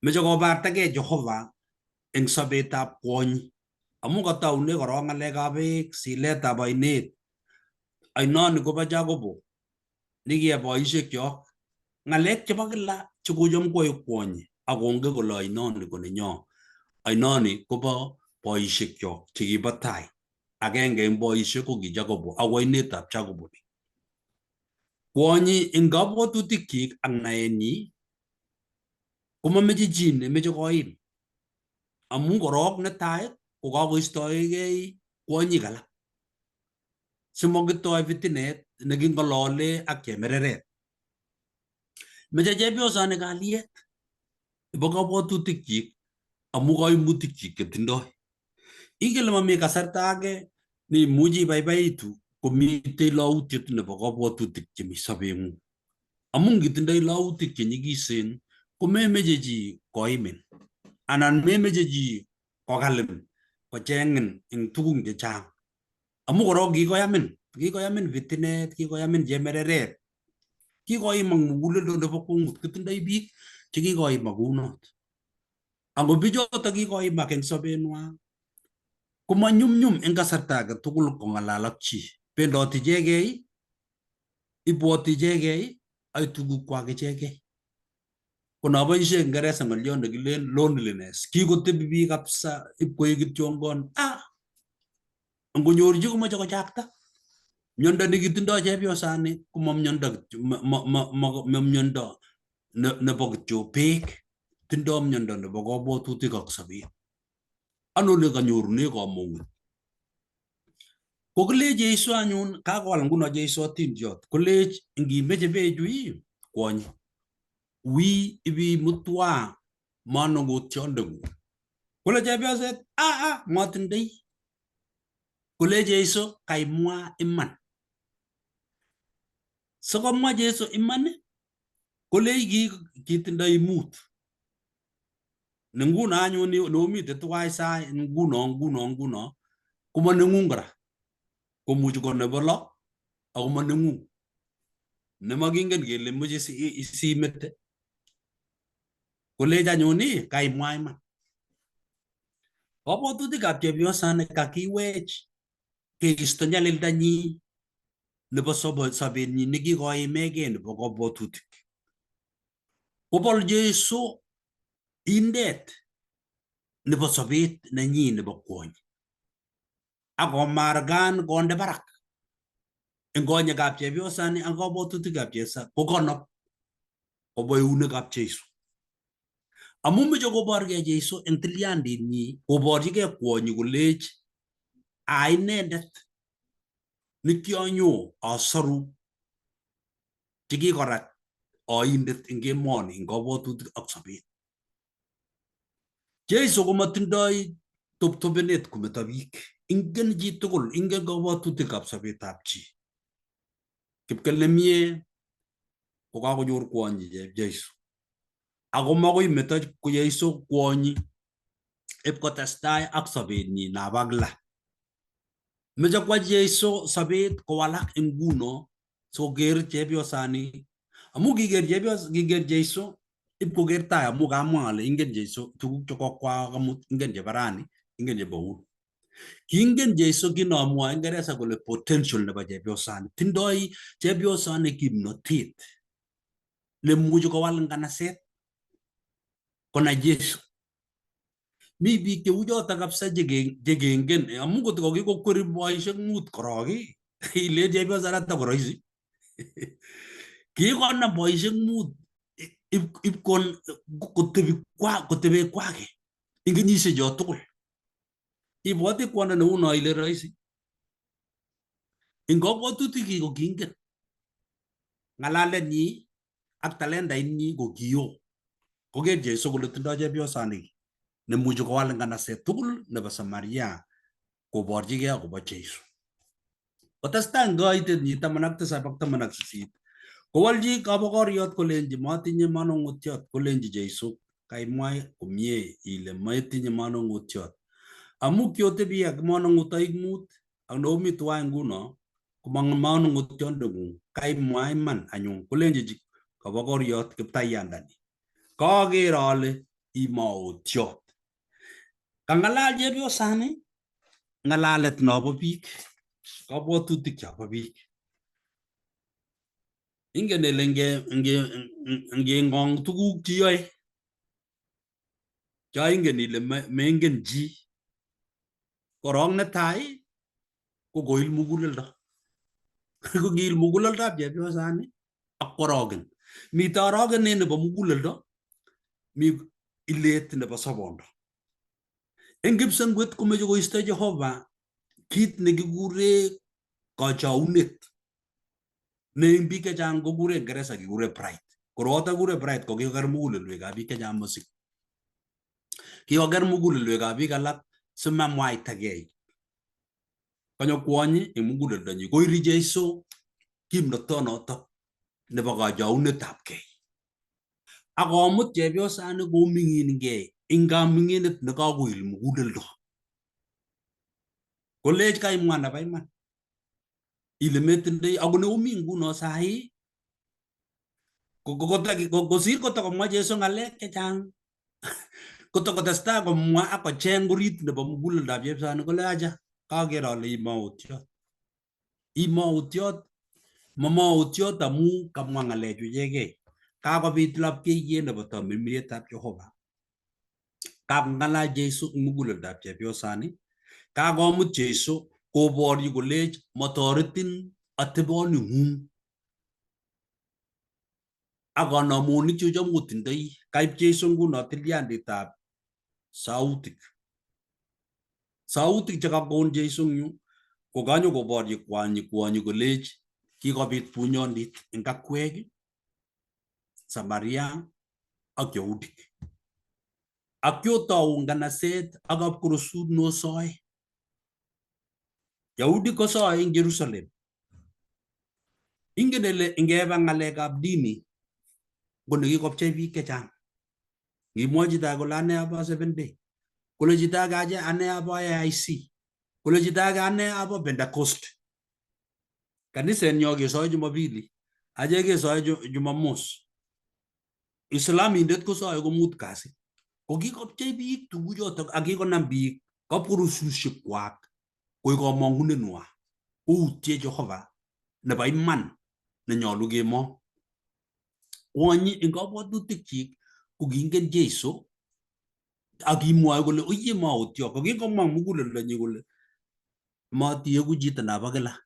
Meche kobartagei Jehova eng sobetab kwonyi. Amu kataune korok ng'alekab beek, siletab oinet. Oinoni kobo Jacobo nekiyae boishekyok. Ng'alek chebo kila chekocham koyoe kwonyi ak kongen kole oinoni ko nenyo. Oinoni kobo boishekyok chekibo tai. Agenge eng boishek ko ki Jacobo ak oinetab Jacobo ni. Kwonyi eng kabwatutikyik ak naenyi komameche chi nemeche koim. Amu korok netai ko kakoistoegei kwonyik alak. Simokitoi fitinet neking'olole ak chemereret. Meche chepyosani kalyet nebo kabwatutikyik amu kaimutikchik chetindoi. Ingen ile mami kasarta age neimuchi ibaibaitu komitei lautiet nebo kabwatutik chemi sobeng'ung. Amu ngitindoi lautik chenyikisen komemeche chi koimin anan memeche chi kokalin kocheng'in eng tugun chechang. Amu korok kikoyamin, kikoyamin fitinet, kikoyamin chemereret, kikoimak muguleldo nebo kwongut. Kitindoi biik chekikoimak kounot. Ako bichoto kikoimak eng sobenwa komanyumnyum eng kasarta age tugul kong'alal ak chi. Bendoti ichegei, ibwoti ichegei, ai tugukwak ichegei. Konoboishe Kiingereza ng'oliot nekilen loneliness, kikotebi biik kabisa ipkoek kityongon ah, ngonyor chi komoche kochakta. Miondo nekitindoi chepyosani koma miondo kityo, ma miondo nebo kityo beek, tindoi miondo nebo kabwatutik ak sobet. Ano ole kanyorune kamung'et? Kokilech Jeiso anyun, kakowal nguno Jeiso atindiot, kolech ngimeche bechu ii kwony, wi ibimutwa manong'otiondeng'ung. Kole chepyoset, aa matindoi. Kole Jeiso kaimwa iman. Sikomwa Jeiso iman, kolech kitindoi mut. Ne nguno anyun neomite tuwai sai nguno nguno nguno koma neng'ung kora. Komuchi ko nebo lo ako ma neng'ung. Nemakingen kele moche simete. Kolech anyun ii kaimwa iman. Kabwatutikab chepyosani kakiwech keisto nyalildanyi nebo sobenyi nekikoimegei nebo kabwatutik. Kobol Jesu indet nebo sobet nenyi nebo kwony. Akomargan konde barak eng konyekab chepyosani ak kabwatutikab chepyosa kokonob kobwa eunekab Jesu. Amu meche koborgei Jesu eng tilyandinyi koborchigei kwonyi kolech a inendet nekionyo asoru chekikorat oindet eng emoni eng kabwatutik ak sobet. Jesu komatindoi toptopenet kometo biik. Ingen chitugul, ingen kabwatutikab sobetab chi. Kipkel nemie kokakonyor kwonyi Jesu. Ako makoi meto Jesu kwonyi ipkotestai ak sobenyi nabo kila. Meche kwa Jesu sobet kowalak eng nguno sikoker chepyosani. Amu kiker chepyos kiker Jesu ipkoker tai amu kamwa ale ingen Jesu tuguk chekokwaak amut, ingen chebo rani, ingen chebo un. Kingen Jesu kinomwoe Ingeresa kole potential nebo chepyosani. Tindoi chepyosani kimnotet nemuchi kowal nganaset konai Jesu. Mi biik cheu chotok kabisa chekengen amu kotko kikokweri boisiek mut korok ilen chepyosanato koroisi. Kikonam boisiek mut ipkon kotebi kwa kotebe kwake eng kenyisiek cho tugul. Ibwoti kwondo neu no ile roisi. Eng kabwatutik ko kingen ng'alalenyi ak talentainyi ko kio. Koker Jesu kole tindoi chepyosani nemuchi kowal nganaset tugul nebo Samaria koborchigei akobo Jesu. Kotestai eng koitetnyi 17 ak 18 kowolchi kabokoriot kolenji matinye manong'otiot kolenji Jesu kaimwa komie ile metinye manong'otiot. Amu kiotebi ak manong'otoik mut ak neomi tuwai nguno komang manong'otiondeng'ung kaimwa iman anyun kolenji kabokoriot kiptaiyandani. Kaker ale imaotiot. Kang'alal chepyosani ng'alalet nobo biik, kabwatutik chobo biik. Ingen ile ngeng'ong tuguk cheyoe cho ingen ile mengen chi. Korong netai ko koil muguleldo. Ko kiil muguleldab chepyosani ak kworogen. Mite orogenet nebo muguleldo, mi ilet nebo sobondo. Eng kipsengwet komeche koisto Jehova kit nekikure kochounet ne eng biik chechang kokure Ingeresa kikure pride. Koroito kure pride ko kikoker mugulelwekab biik chechang mosik. Kikoker mugulelwekab biik alak simamwaitagei. Konyo kwonyi eng muguleldonyi koiri Jeiso kimnotonoto nebo kachaunetabgei. Akomut chepyosani koming'ingei eng kaming'inet nekakoil muguleldo. Kolech kaimwa nebo iman ile metindoi ako neumi nguno sahi kosir kotokomwa Jesu ng'alek chechang kotokotestai komwa ak kocheng orit nebo muguleldab chepsani kole acha kaker ale imaotiot imaotiot mamaotiot amu kamwa ng'alechu ichegei kakobit lapkeiyet nebo tamirmirietab Jehova kakong'alal Jesu eng muguleldab chepyosani kakomut Jesu koborchi kolech motoretin ateboni ng'ung ak kanamonik checham otindoi kaib Jesu nguno tilyanditab sautik sautik chekakon Jesu eng yu ko kanyo koborchi kwanyi kwonyi kolech kikobit bunyondit eng akwek Samaria ak Yahudik ak kiotou nganaset ak kapkorosut nosoe Yahudik kosoe eng Jerusalem ingen ile ingeba ng'alekab dini ko nekikopchei biik chechang ngimwochi chito age kole ane abo Seventh Day kole chito age ache ane abo AIC kole chito age ane abo Pentecost kanisenyo kesoe Jumapili achek kesoe Jumamos Islamindet kosoe komut kasi ko kikopchei biik tuguchotok ak kikonam biik kapkorusushek kwak koik kamong'unenwa koutie Jehova nebo iman nenyolu kemong kwonyi eng kabwatutikchik ko kiingen Jesu ak kimwoe kole oye maotyo ko kingomwa muguleldonyi kole matieku chito nabo kila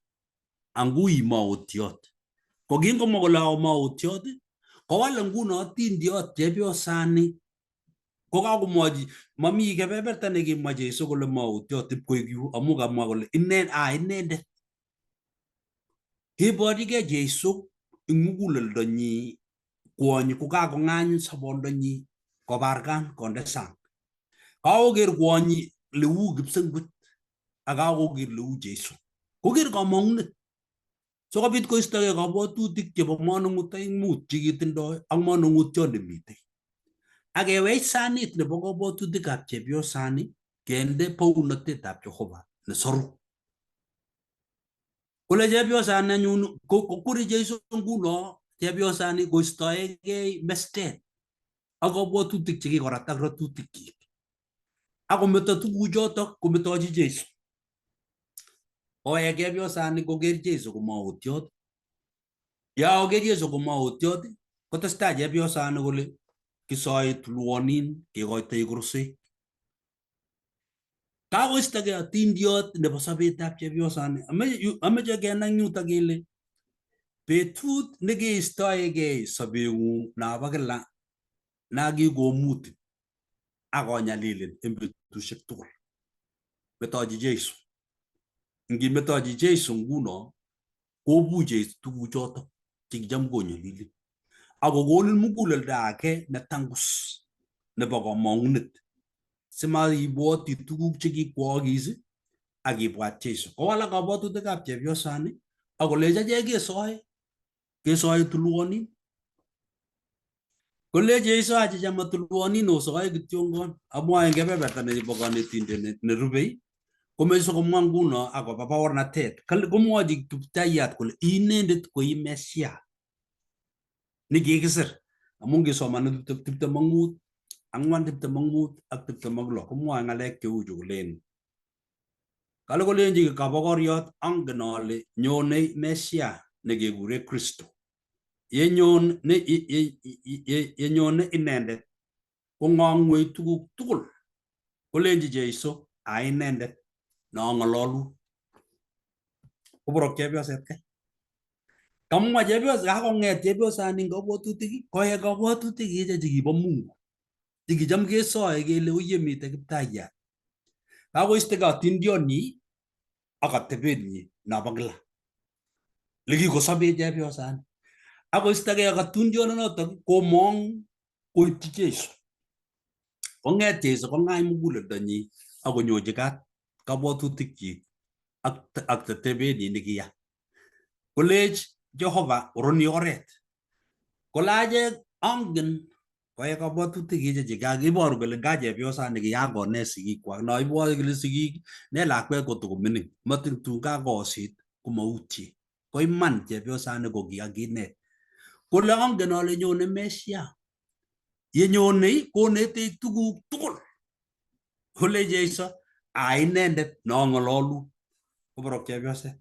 angu i maotiot ko kingomwa kole ao maotiot kowal nguno atindiot chepyosani kokakomwochi mami kebeberta nekimwa Jesu kole maotiot ipkoik yu amu kamwa kole ine a inendet keborchigei Jesu eng muguleldonyi kwonyi kokakong'any sobondonyi kobarkan konde sang kakoker kwonyi leu kipsengwet ak kakoker leu Jesu koker kamong'unet sikobit koistogei kabwatutik chebo manung'utoik mut chekitindoi ak manung'utiot nemitei ak kewech sanit nebo kabwatutikab chepyosani kende bounotetab Jehova nesoru kole chepyosani anyun kokuri Jesu nguno chepyosani koistoegei mestet ak kabwatutik chekikorat ak ratutikyik ak kometo tuguchotok kometochi Jesu kowek chepyosani koker Jesu komaotiot yakoker Jesu komaotiot kotestai chepyosani kole kisoe tulwonin kekoitoi koroswek kakoistogei atindiot nebo sobetab chepyosani ameche kenai eng yutok kele betut nekeistoegei sobeng'ung nobo kila nakikomutin akonyalilin eng betusiek tugul metochi Jesu ngimetochi Jesu nguno kobuch Jesu tuguchotok chekicham konyalilin akokonin muguleldo age netangus nebo komong'unet simaibwoti tuguk chekikwookis ak ibwat Jesu kowalak kabwatutikab chepyosani akolech achek kesoe kesoe tulwonin kolech Jesu achicha matulwonin osoe kityongon amwae eng kebeberta nebo konetindet nerubei komeche komwa nguno akobo baornatet komwochi Kiptayat kole inendet ko i Mesia nekikisir amu ngisoman 25 4 25 ak 26 komwoe ng'alek cheu chu kolen kale kolenji kabokoriot angen ale nyonei Mesia nekekure Kristo yenyone inendet kong'ong'wech tuguk tugul kolenji Jesu a inendet noong'ololu koborok chepyoset kai kamwa chepyosa kakong'et chepyosani eng kabwatutik koyai kabwatutik iche chekibo Mungu chekicham kesoe kele oye mitei Kiptayat kakoistogei atindionyi ak atebenyi nobo kila lekikosobe chepyosani. Akoistogei ak atindiondonotok komong koityi Jesu. Kong'et Jesu kong'any muguleldonyi akonyochi kat kabwatutikchik ak tebenyi nekiya. Kolech Jehova oroni oret. Kole achek angen koyai kabwatutik iche chekakiboru kole nga chepyosani kiyakonet sigikwak. No ibwote kele sigik ne lakwet kotokomining matin tun kakosit komautye. Ko iman chepyosani ko kikakinet. Kole angen ale nyone Mesia. Yenyone konetech tuguk tugul. Kole Jesu a inendet nong'ololu. Koborok chepyoset.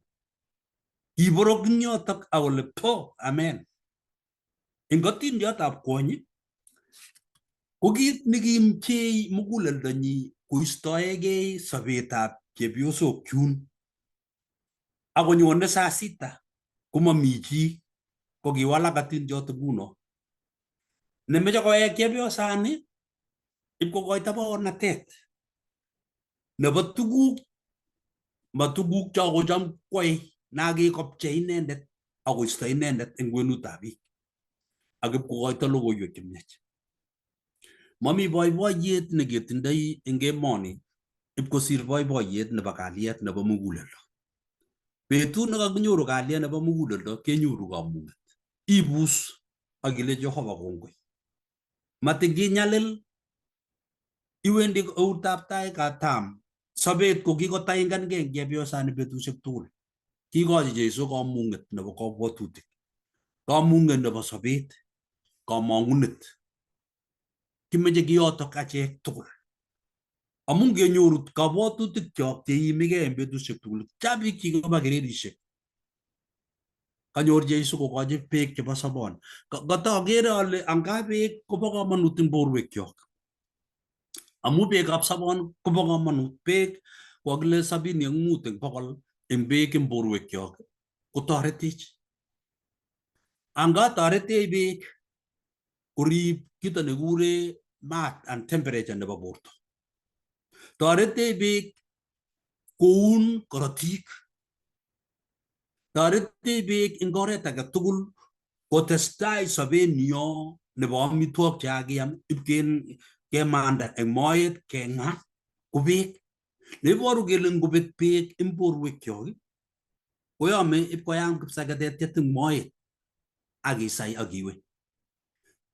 Kiborok ing yotok akole po amen. Eng atindiotab kwony ko kit nekimpchei muguleldonyi koistoegei sobetab chepyosok chun akonyone saa sita komami chi ko kiwalak atindiot nguno. Nemeche kowek chepyosani ipkokoito baornatet nebo tuguk ma tuguk chokocham kwai nakikopchei inendet akoisto inendet eng kwenutab biik ak ipkokoito logoiwek chemiach. Mami boiboiyet neketindoi eng emoni ipkosir boiboiyet nebo kalyet nebo muguleldo. Betut nekakinyoru kalyet nebo muguleldo kenyoru kamung'et. Ibus ak ile Jehova kongoi. Matin kinyalil iwendi eutab tai katam. Sobet ko kikotaingankei eng chepyosani betusiek tugul. Kikochi Jesu kamung'et nebo kabwatutik, kamung'et nebo sobet, kamang'unet. Kimeche kiyotok achek tugul. Amun kenyoru kabwatutik chok cheimigei eng betusiek tugul. Cha biik chikikoba kererishek. Kanyor Jesu kokochi beek chebo sobon. Katokere ale anga beek kobo komonut eng borwekyok. Amu beekab sobon kobo komonut. Beek kokakile 75% eng beek eng borwekyok kotoretech. Anga toretech beek korib kito nekikure maat and temperature nebo borto. Toretech beek koun korotik. Toretech beek eng oret age tugul kotestai sobenyo nebo amitwogik chekakiam ip kemanda eng moet keng'a ko beek. Neiboru kele ngobet beek eng borwekyok koyome ipkoyam kipsaketetiet eng moet ak isai ak iwe.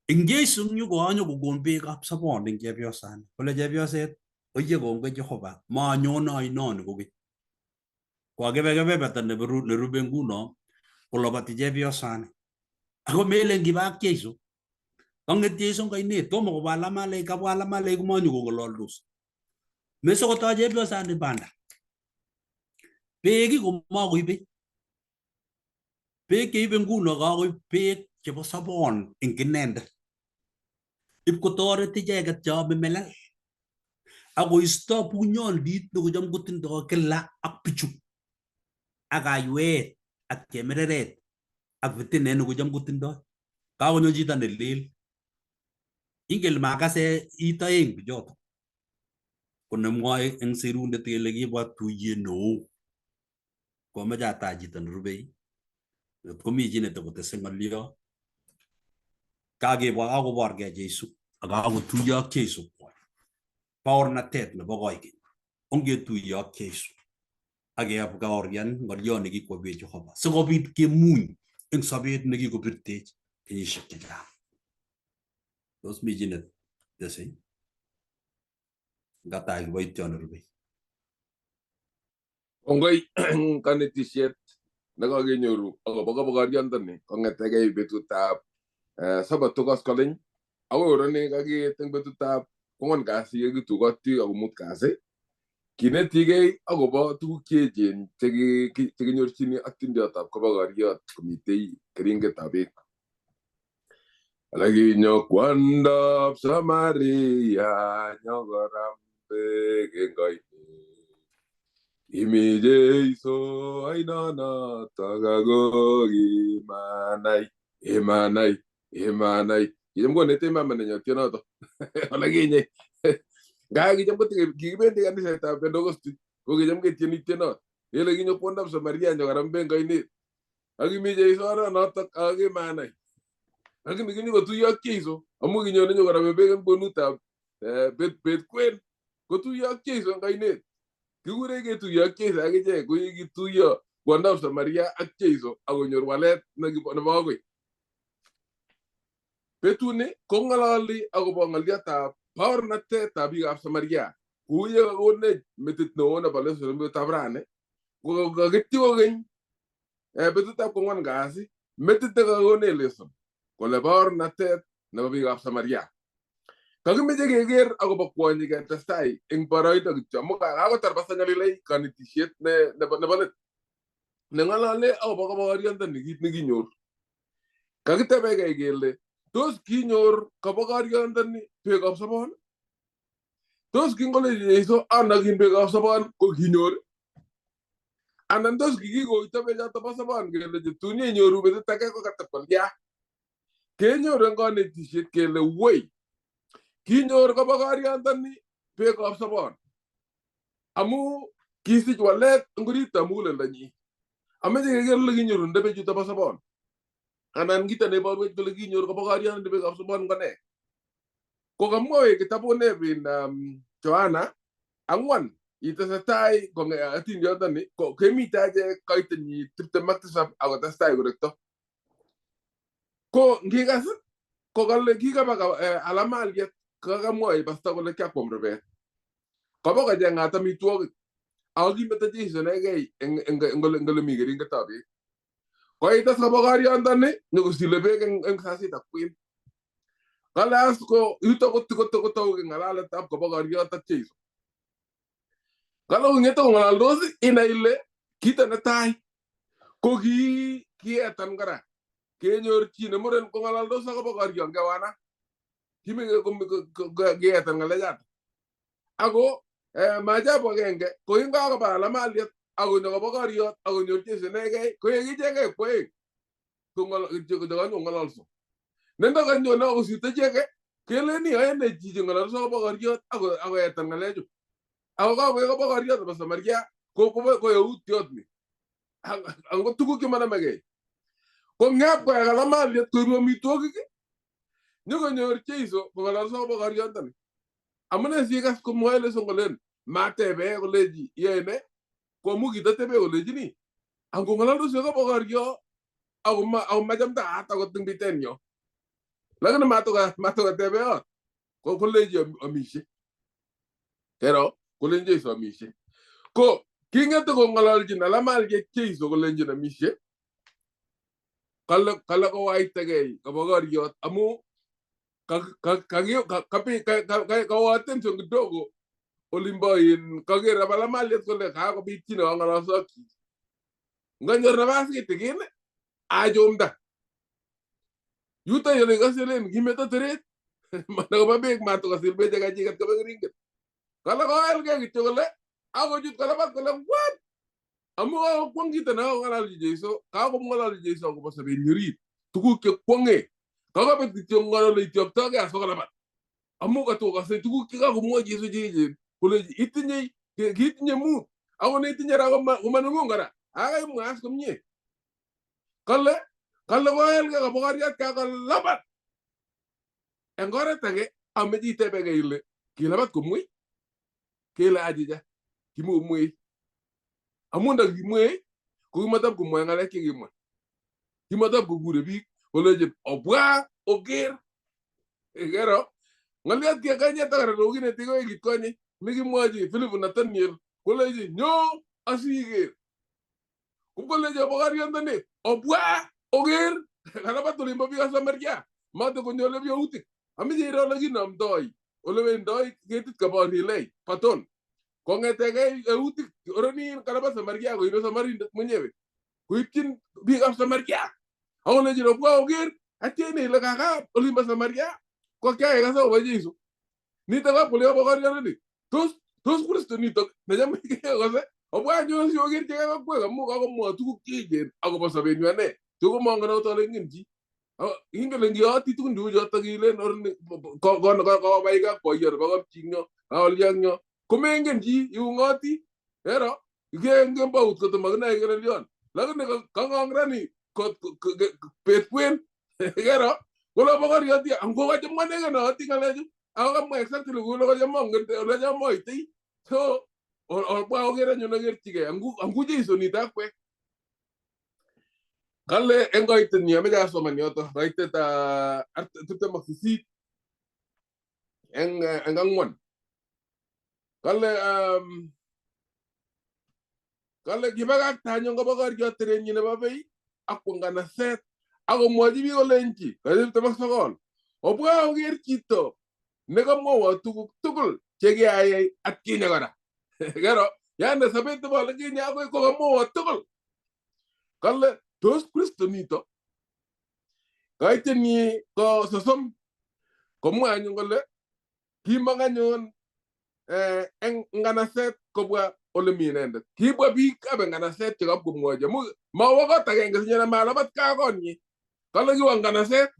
Eng Jesu eng yu koanyo kokon beekab sobon eng chepyosani. Kole chepyoset oye kongoi Jehova maanyone oinoni kokeny. Kokakibe kebeberta nerube nguno koloboti chepyosani. Ako melen kiba ak Jesu. Kang'et Jesu eng oinet tomo kobwa Alamalei kabwa Alamalei komanyo kong'ololdos. Mesokotoi chepyosani banda. Beek komakoibe. Beek cheibe nguno kakoib beek chebo sobon eng inendet. Ipkotoret icheket cheome melel. Akoisto bunyondit nekocham kotindoi kila ak bichu. Ak kaiwet ak chemereret ak fitinet nekocham kotindoi. Kakonyo chito nelel. Ingen makase it aeng bichoto. Ko nemwoe eng sirundet kele kibwa tuyet neo. Komeche atach chito nerubei. Ngot komi chi netokotese ng'olio. Kakebwa kakoborgei Jesu ak kakotuiyo ak Jesu. Baornatet nebo koikeny. Ongetuiyo ak Jesu. Ak kebaorian ng'olio nekikwowech Jehova. Sikobit kemuny eng sobet nekikobirtech kenyisiek chechang. Tos mi chi netesei? Ngatai kiboityo nerubei. Kongoi kanetisiet nekakenyoru akobo kabokoriondoni kong'etegei betutab sabato koskoleny akoi koroni kakiet eng betutab kwangwan kasi yekitukoti ako mut kasi kinetigei akobo tuguk cheechen chekinyorchini atindiotab kabokoriot komitei keringetab beek. Alakinyo kwondab Samaria nyokoram beek eng oinet. Imi Jesu ainonotok ako kimanai, imanai, imanai. Kicham konetech mama nenyo tionoto olekinye. Nga kicham kikibendi kanisetab Pentecost ko kicham ketieni tienot. Kele kinyo kwondab Samaria nyokoram beek eng oinet. Ak kimi Jesu oranotok ako kimanai. Lakini kinyokotuiyo ak Jeiso amu kinyone nyokorome beek eng kwenutab bet kwen kotuiyo ak Jeiso eng ainet. Kikure ketuiyo ak Jeiso akichek ko kituiyo kwondab Samaria ak Jeiso akonyor walet nebo akoi. Betuni kong'ololi akobo ng'oliotab baornatetab biikab Samaria. Kou ye kakonech metit neo nebo lesson betutab rani, ko kakityi kokeny betutab kwang'wan kasi metit nekakonech lesson kole baornatet nebo biikab Samaria. Kakimeche keker akobo kwonyik ketestai eng boroindo kityo amu kakotar Pastor Nyalilei kanetisiet nebo let neng'olole akobo kobokoriondo kit nekinyor. Kakitebekei kele tos kinyor kobokoriondoni beekab sobon? Tos kingolechi Jeiso anakin beekab sobon ko kinyor? Anan tos kikikoito bechoto bo sobon kelechi tun inyoru betut age ko kateb kolya? Kenyoru eng kanetisiet kele woi kinyor kobokoriondoni beekab sobon amu kisich walet eng oritab muguleldonyi. Ameche keker ole kinyorundo bechuto bo sobon. Anan kito neiborwech kole kinyor kobokoriondo beekab sobon ko nee? Ko kamwowech kitabut in Johana 4 itesetai atindiondoni ko kemite achek kaitenyi 27 akotestai korekto. Ko ngikas ko kale kikaba alamaliet kakamwoi pasta kole kiakwam rubet. Koba kocheng'at amitwogik ako kimeto Jeiso inegei eng ole mi keringetab beek. Koitas kobokoriondo nyokosile beek eng sasit ak kwen. Kale as ko yuto kotou ng'alaletab kobokoriot ak Jeiso. Kale kong'ete kong'alaldos inai ile kito netai ko kietan kora kenyor chi nemuren kong'alaldos ak kobokoriot kewana. Kietan ng'alechato. Ako maajabu agenge ko kingakoba alamaliet akonyo kobokoriot akonyor Jeiso inegei koek ichegei kwoeng kong'ololso. Nendo kanyone akosirto ichege keleni yoe nee chichi ng'ololso kobokoriot akoetan ng'alechu. Ako kakoek kobokoriot nebo Samaria ko eutiot ni. Angot tuguk chemonomegei. Ko ngap koek alamaliet koibu amitwogik nyokonyor Jeiso kong'ololso kobokoriondoni. Amune sikas komwoe lesson kolen matebe kolechi iyoe nee ko amu kitatebe kolechini angong'ololdos kobokorio ako machamtaat akot eng bitenyo. Lakini matokatebe ko kolechi amisie. Kero kolen Jeiso amisie. Ko king'ete kong'ololjin alamaliet Jeiso kolenjin amisie. Kale kowaitegei kobokoriot amu kawo attention kidogo olimbo in kaker alamaliet kole kakobit chi nekong'ololso ak chichi. Nganyor nabas kitikin achomda. Yuto ole ikose len kimeto teret nekoba beek matokosil beek chekachiket koba keringet. Kale koelgei kityo kole akochut kolabat kole what? Amu kakokwong kito nekakong'ololchi Jeiso, kakomng'ololchi Jeiso akobo sobenyi orit tuguk chekwong'e. Kakobet kityo ole ityoktokei asikolabat. Amu katokose tuguk chekakomwoi Jeiso cheechen kolechi itinye kiitinye mut ako neitinye ra komaneng'ung kora akaimwa as komie. Kale koelgei kobokoriot kakolabat. Eng oret age ameche itebegei ile kilabat komwei? Kele achicha kimukomwei. Amu ndakimwei ko kimatab komwoe ng'alek chekimwa. Kimatab kokure biik kolechin obwa oker. Kero ng'oliot kekanyet ak kora kokineti koek kitkonye nekimwochi Philip Nathaniel kolechi nyo asiker. Kolechi kobokoriondoni obwa oker. Kalabat olimbo biikab Samaria matokonyo ole yautik. Ameche iro ole kinomdoi ole wendoi ketit kobo relay baton. Kong'etegei eutik oronin kalabat Samaria koibe Samarindet mwenyewe koipchin biikab Samaria. Akolechin obwa oker atya inai ile kakab olimbo Samaria ko kiakekas akobo Jeiso. Nitok kap kole kobokoriondoni tos Kristo nitok nechome kekose obwa anyun sioker chekakokwek amu kakomwoe tuguk cheechen akobo sobenyu ane chekomongen akot ale ingen chi. Ingen kole ngiyoti tugun cheuchotok ilen kobai ak boiyo nebo kapchi eng yo komengen chi iung'oti ero kembout kotomakinoe kerelion lakini kang'ong rani bet kwen kero Kole bokoriot ango kacham anegen ati ng'alechu ako kamwa exactly kole kacham angen ole cham aitei. So obwa oker anyun akerchigei angu Jesu nito akwek. Kale eng kaitenyi ameche asoman yoto kaitet 28 eng 4. Kale kale kibakakta anyun kobokoriot terenyi nebo bei ak kwo nganaset akomwochi biik kolenchi 29 obwa oker chito nekamwowo tuguk tugul chekiayai atkinye kora. Kero yani sobet nebo olikinye akoi kokamwowo tugul. Kale tos Kristo nito kaitenyi ko 30 komwa anyun kole kimong anyun eng nganaset kobwa ole mi inendet. Kibwa biik ab nganaset chekapkomwochi amu mawo kot agenge sinye malabat kaa konyi. Kale kiwo nganaset.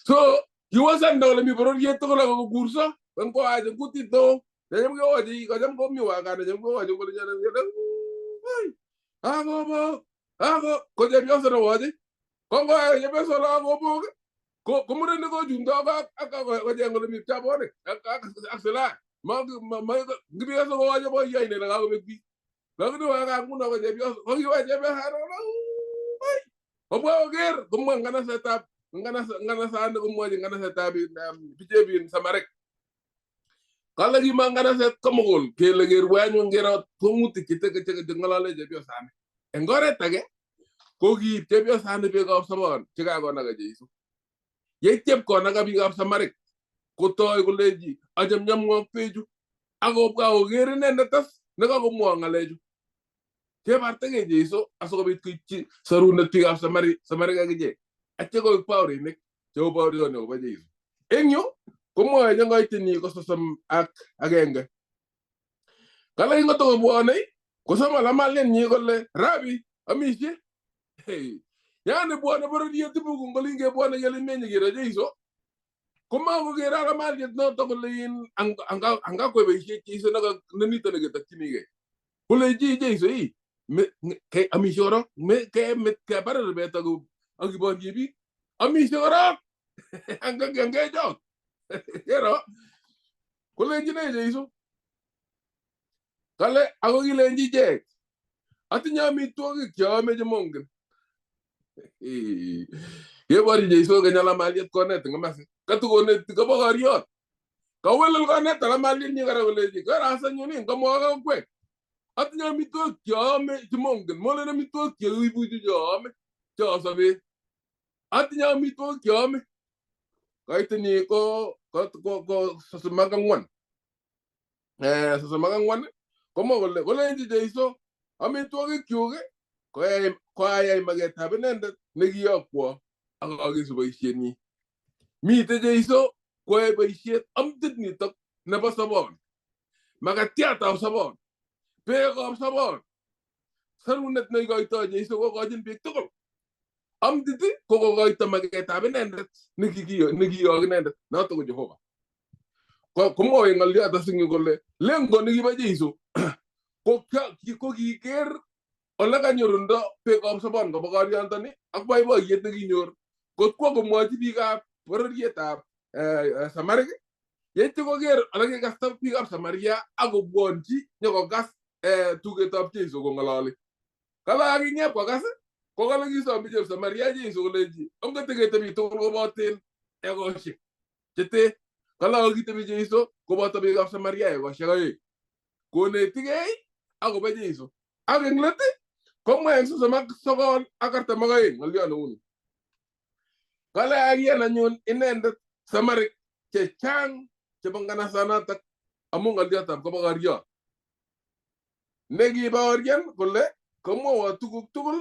So kiwo sanda ole mi bororiet tugul ako kokurso koaach eng kutit neo. Cham kewoche kocham komi wakana cham kewoche kole akobok ako ko chepyoso newoche kongoe chepyoso akobok ko murenik kochumdo ak kocheng ole mi pchabonik ak silaha. Ngibioso kowoche boiyo inene kakobek biik. Lakini waka nguno ko chepyoso kokiwa chepyoso obwa oker komwa nganasetab nganasani komwochi nganasetab bichebin Samarek. Kale kimong nganaset komugul kele kerwe anyun kero kwong'utik cheng'olole chepyosani. Eng oret age ko kiib chepyosani beekab sobon chekakonaka Jesu. Yeityep konaka biikab Samarek kotoi kolenchi achamnyamwok bechu akobwa koker inendet as nekakomwoa ng'alechu. Kebartagei Jesu asikobit koipchi sorunet biikab Samarek akichek. Atya koik baorinik cheu baorioni akobo Jesu. Eng yu komwoe eng kaitenyi ko 31. Kale kingotokobwonei kosom alamalienyi kole rabi amishe. Yani bwone bororiet ibu ngolin kebwone kele menye kero Jesu komakokere alamaliet noto kole in anga kweboisiet Jesu nenito neketokchinigei. Kolechi Jesu ii amishe korok kebarar rubet akiborye biik amishe korok angechok. Kero kolenchi ne Jesu kale ako kilenchi ichek atinye amitwogik cheame chemongen. Keborchi Jesu keny alamaliet konet eng komasi katukoneti kobokoriot kawelel konet alamalietnyi kora kolechi karas anyun ii kamwoe kokwek atinye amitwogik cheame chemongen molen amitwogik cheibuchu cheame cheosobet atinye amitwogik cheame. Kaitenyi ko 34. 34 komwa kole kolenchi Jesu amitwogikyuk koayai maketab inendet nekiyokwo ak akesu boisienyi. Mitei Jesu koyae boisiet amtit nitok nebo sobon, makatiatab sobon, beekab sobon. Sorunet neikoitoi Jesu kokochin biik tugul. Amtit ko kokoito maketab inendet nekiyok inendet noto ko Jehova. Komwoe ng'oliot eng yu kole lengo nekibo Jesu ko kiker ole kanyorundo beekab sobon kobokoriondoni ak boiboiyet nekinyor kot kwo komwochi biikab bororietab Samarek yeityo koker ole kikasta biikab Samaria akobwonchi nyokokas tugetab Jesu kong'ololi. Kale aking'ep kokas kokale kisom bichep Samaria Jesu kolenchi ongeteketebi tugul koboten ekosiek chete. Kale akokitebi Jesu koboto biikab Samaria ekosiek 2 konetigei akobo Jesu. Ak eng let komwa eng 39 ak 42 ng'oliot neuni. Kale akiyan anyun inendet Samarek chechang chebo nganasanatak amu ng'oliotab kobokoriot nekibaorian kole komwowo tuguk tugul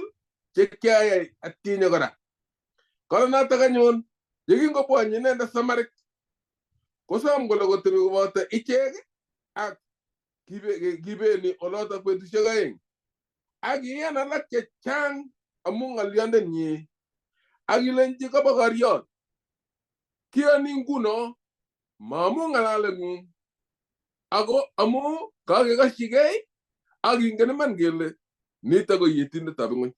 chekiayai atkinye kora. Kale notok anyun yekingobwonyi inendet Samarek kosom kole kotebi koboto ichek ak kibeni olotok betusiek 2 ak kiyan alak chechang amu ng'oliondenyi ak kilenchi kobokoriot kiyoni nguno maamu ng'alaleng'ung ako amu kakekasyigei ak kingen iman kele nito ko yetindetab ng'weny.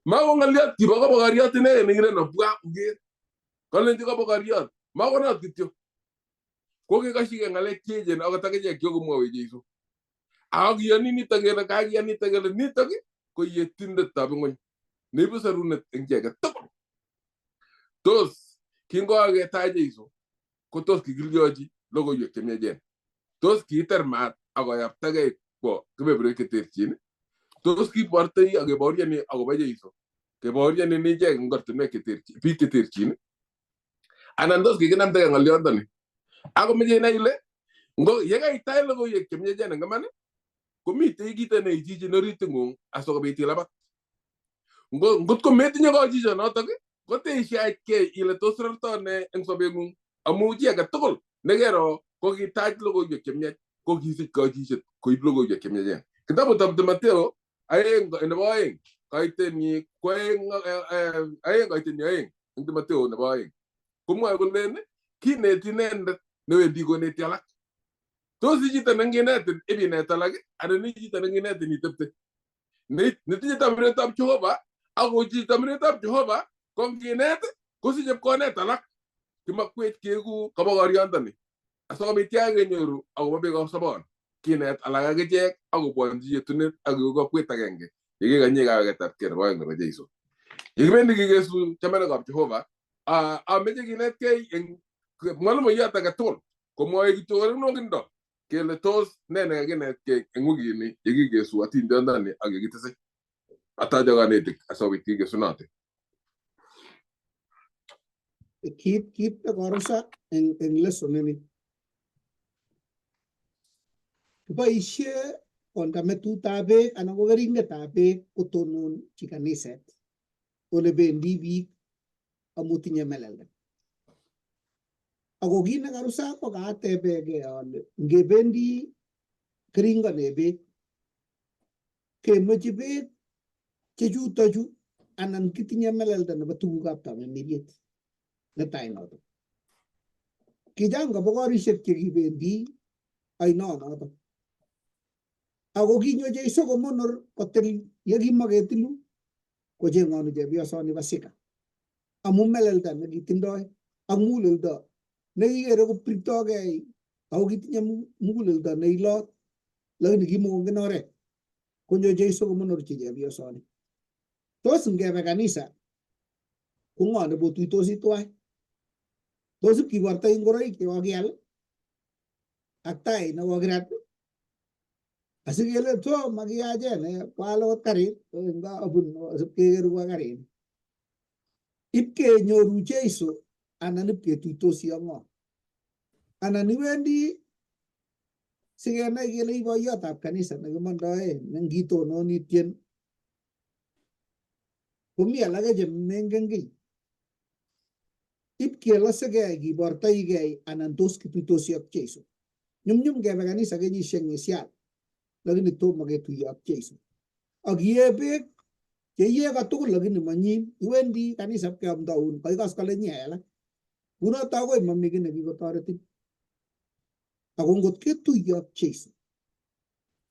Mako ng'oliot kibo kobokoriot inegei nekilen obwa oker. Kalenji kabokoriot makonot kityo. Kokikoshike ng'alek cheechen akot akichek kiokomwowech Jesu. Ako kiyoni nitok kele kakiyan nitok kele nitok ko yetindetab ng'wony neibu sorunet eng chi age tugul. Tos kingoaketach Jesu ko tos kikilyochi logoiwek chemiachen. Tos kiiter maat akoyaptagei kwo kebeberwek cheterchin. Tos kibortoi ak kebaoriani akobo Jesu. Kebaoriani ichek eng ortinwek cheterchin, biik cheterchin. Anan tos kikinamdagei ng'olyondoni. Ako meche inai ile ngo yekaitai logoiwek chemiachen eng iman komitei kito neichichin oritung'ung asikobit ilabat. Ngot ko metinye kochichonotok koteishachkei ile tos rorto ne eng sobeng'ung amu chi age tugul nekero kokitach logoiwek chemiach ko kisich kochishet koib logoiwek chemiachen. Kitabutab Timotheo 2 nebo 2 kaitenyi ko 2 kaitenyi 2 eng Timotheo nebo 2 komwoe kolen kineti inendet newendi koneti alak. Tos i chito nenginetin ibinet alak anan i chito nenginetin itepte. Netinye tamiretab Jehova ako chi tamiretab Jehova ko nginet kosiche konet alak. Kimakwech keku kabokoriondoni asikobit kenyoru akobo beekab sobon. Kinet alak akichek akobwonchi yetunet ak keku kokwet agenge yekikonye kaweketabkei nebo 2 nebo Jesu. Yekibendi kikesu chamanikab Jehova ameche kinetkei eng mwalimuiyot age tugul komwoe kityo nongindo kele tos ne nekakinetkei eng wikini yekikesu atindiondoni ak yekitese. Atache kanetik asikobit kikesunote. Kit nekarusa eng lesson ini. Kiboisie konda metutab beek anan ko keringetab beek kotononchi kaniset ole bendi biik amu tinye melelda. Ako kit nekarusa ko katebegei ale ngebendi keringoneb beek kemoche beek chechutochu anan kitinye melelda nebo tugukab tamirmiriet netai noto. Kichang kabokorishek chekibendi ainonoto. Ako kinyo Jesu komonor kotil yekimoketilu kocheng'onu chepyosoni bo Sika. Amu melelda nekitindoi ak muguleldo nekikere kopirtogei ako kitinye muguleldo neilot lakini kimokongen oret. Konyo Jesu komonorchi chepyosoni. Tos ngebe kanisa ko ng'o nebotuitosi tuwai? Tos ipkibortoi ngoroik chekokial ak tai nekokirat asikele to makiyachen kwaal okot karit abun asipkekerwa karit. Ipkenyoru Jesu anan ipketuitosi ak ng'o? Anan iwendi sikenai kele i boiyotab kanisa nekimondoe nengitononi tien komi alake chemengen kiy. Ipkelosegei kibortoigei anan tos kituitosi ak Jesu. Nyumnyum kebe kanisa kenyisiek ngisial lakini tomo ketuiyo ak Jesu. Ak iyee beek cheiyee kotugul lakini manyin iwendi kanisa ipkeamdaun koikas kole nyiyai alak. Kunoto akoi mami kiy nekikotoretin. Ako ngot ketuiyo ak Jesu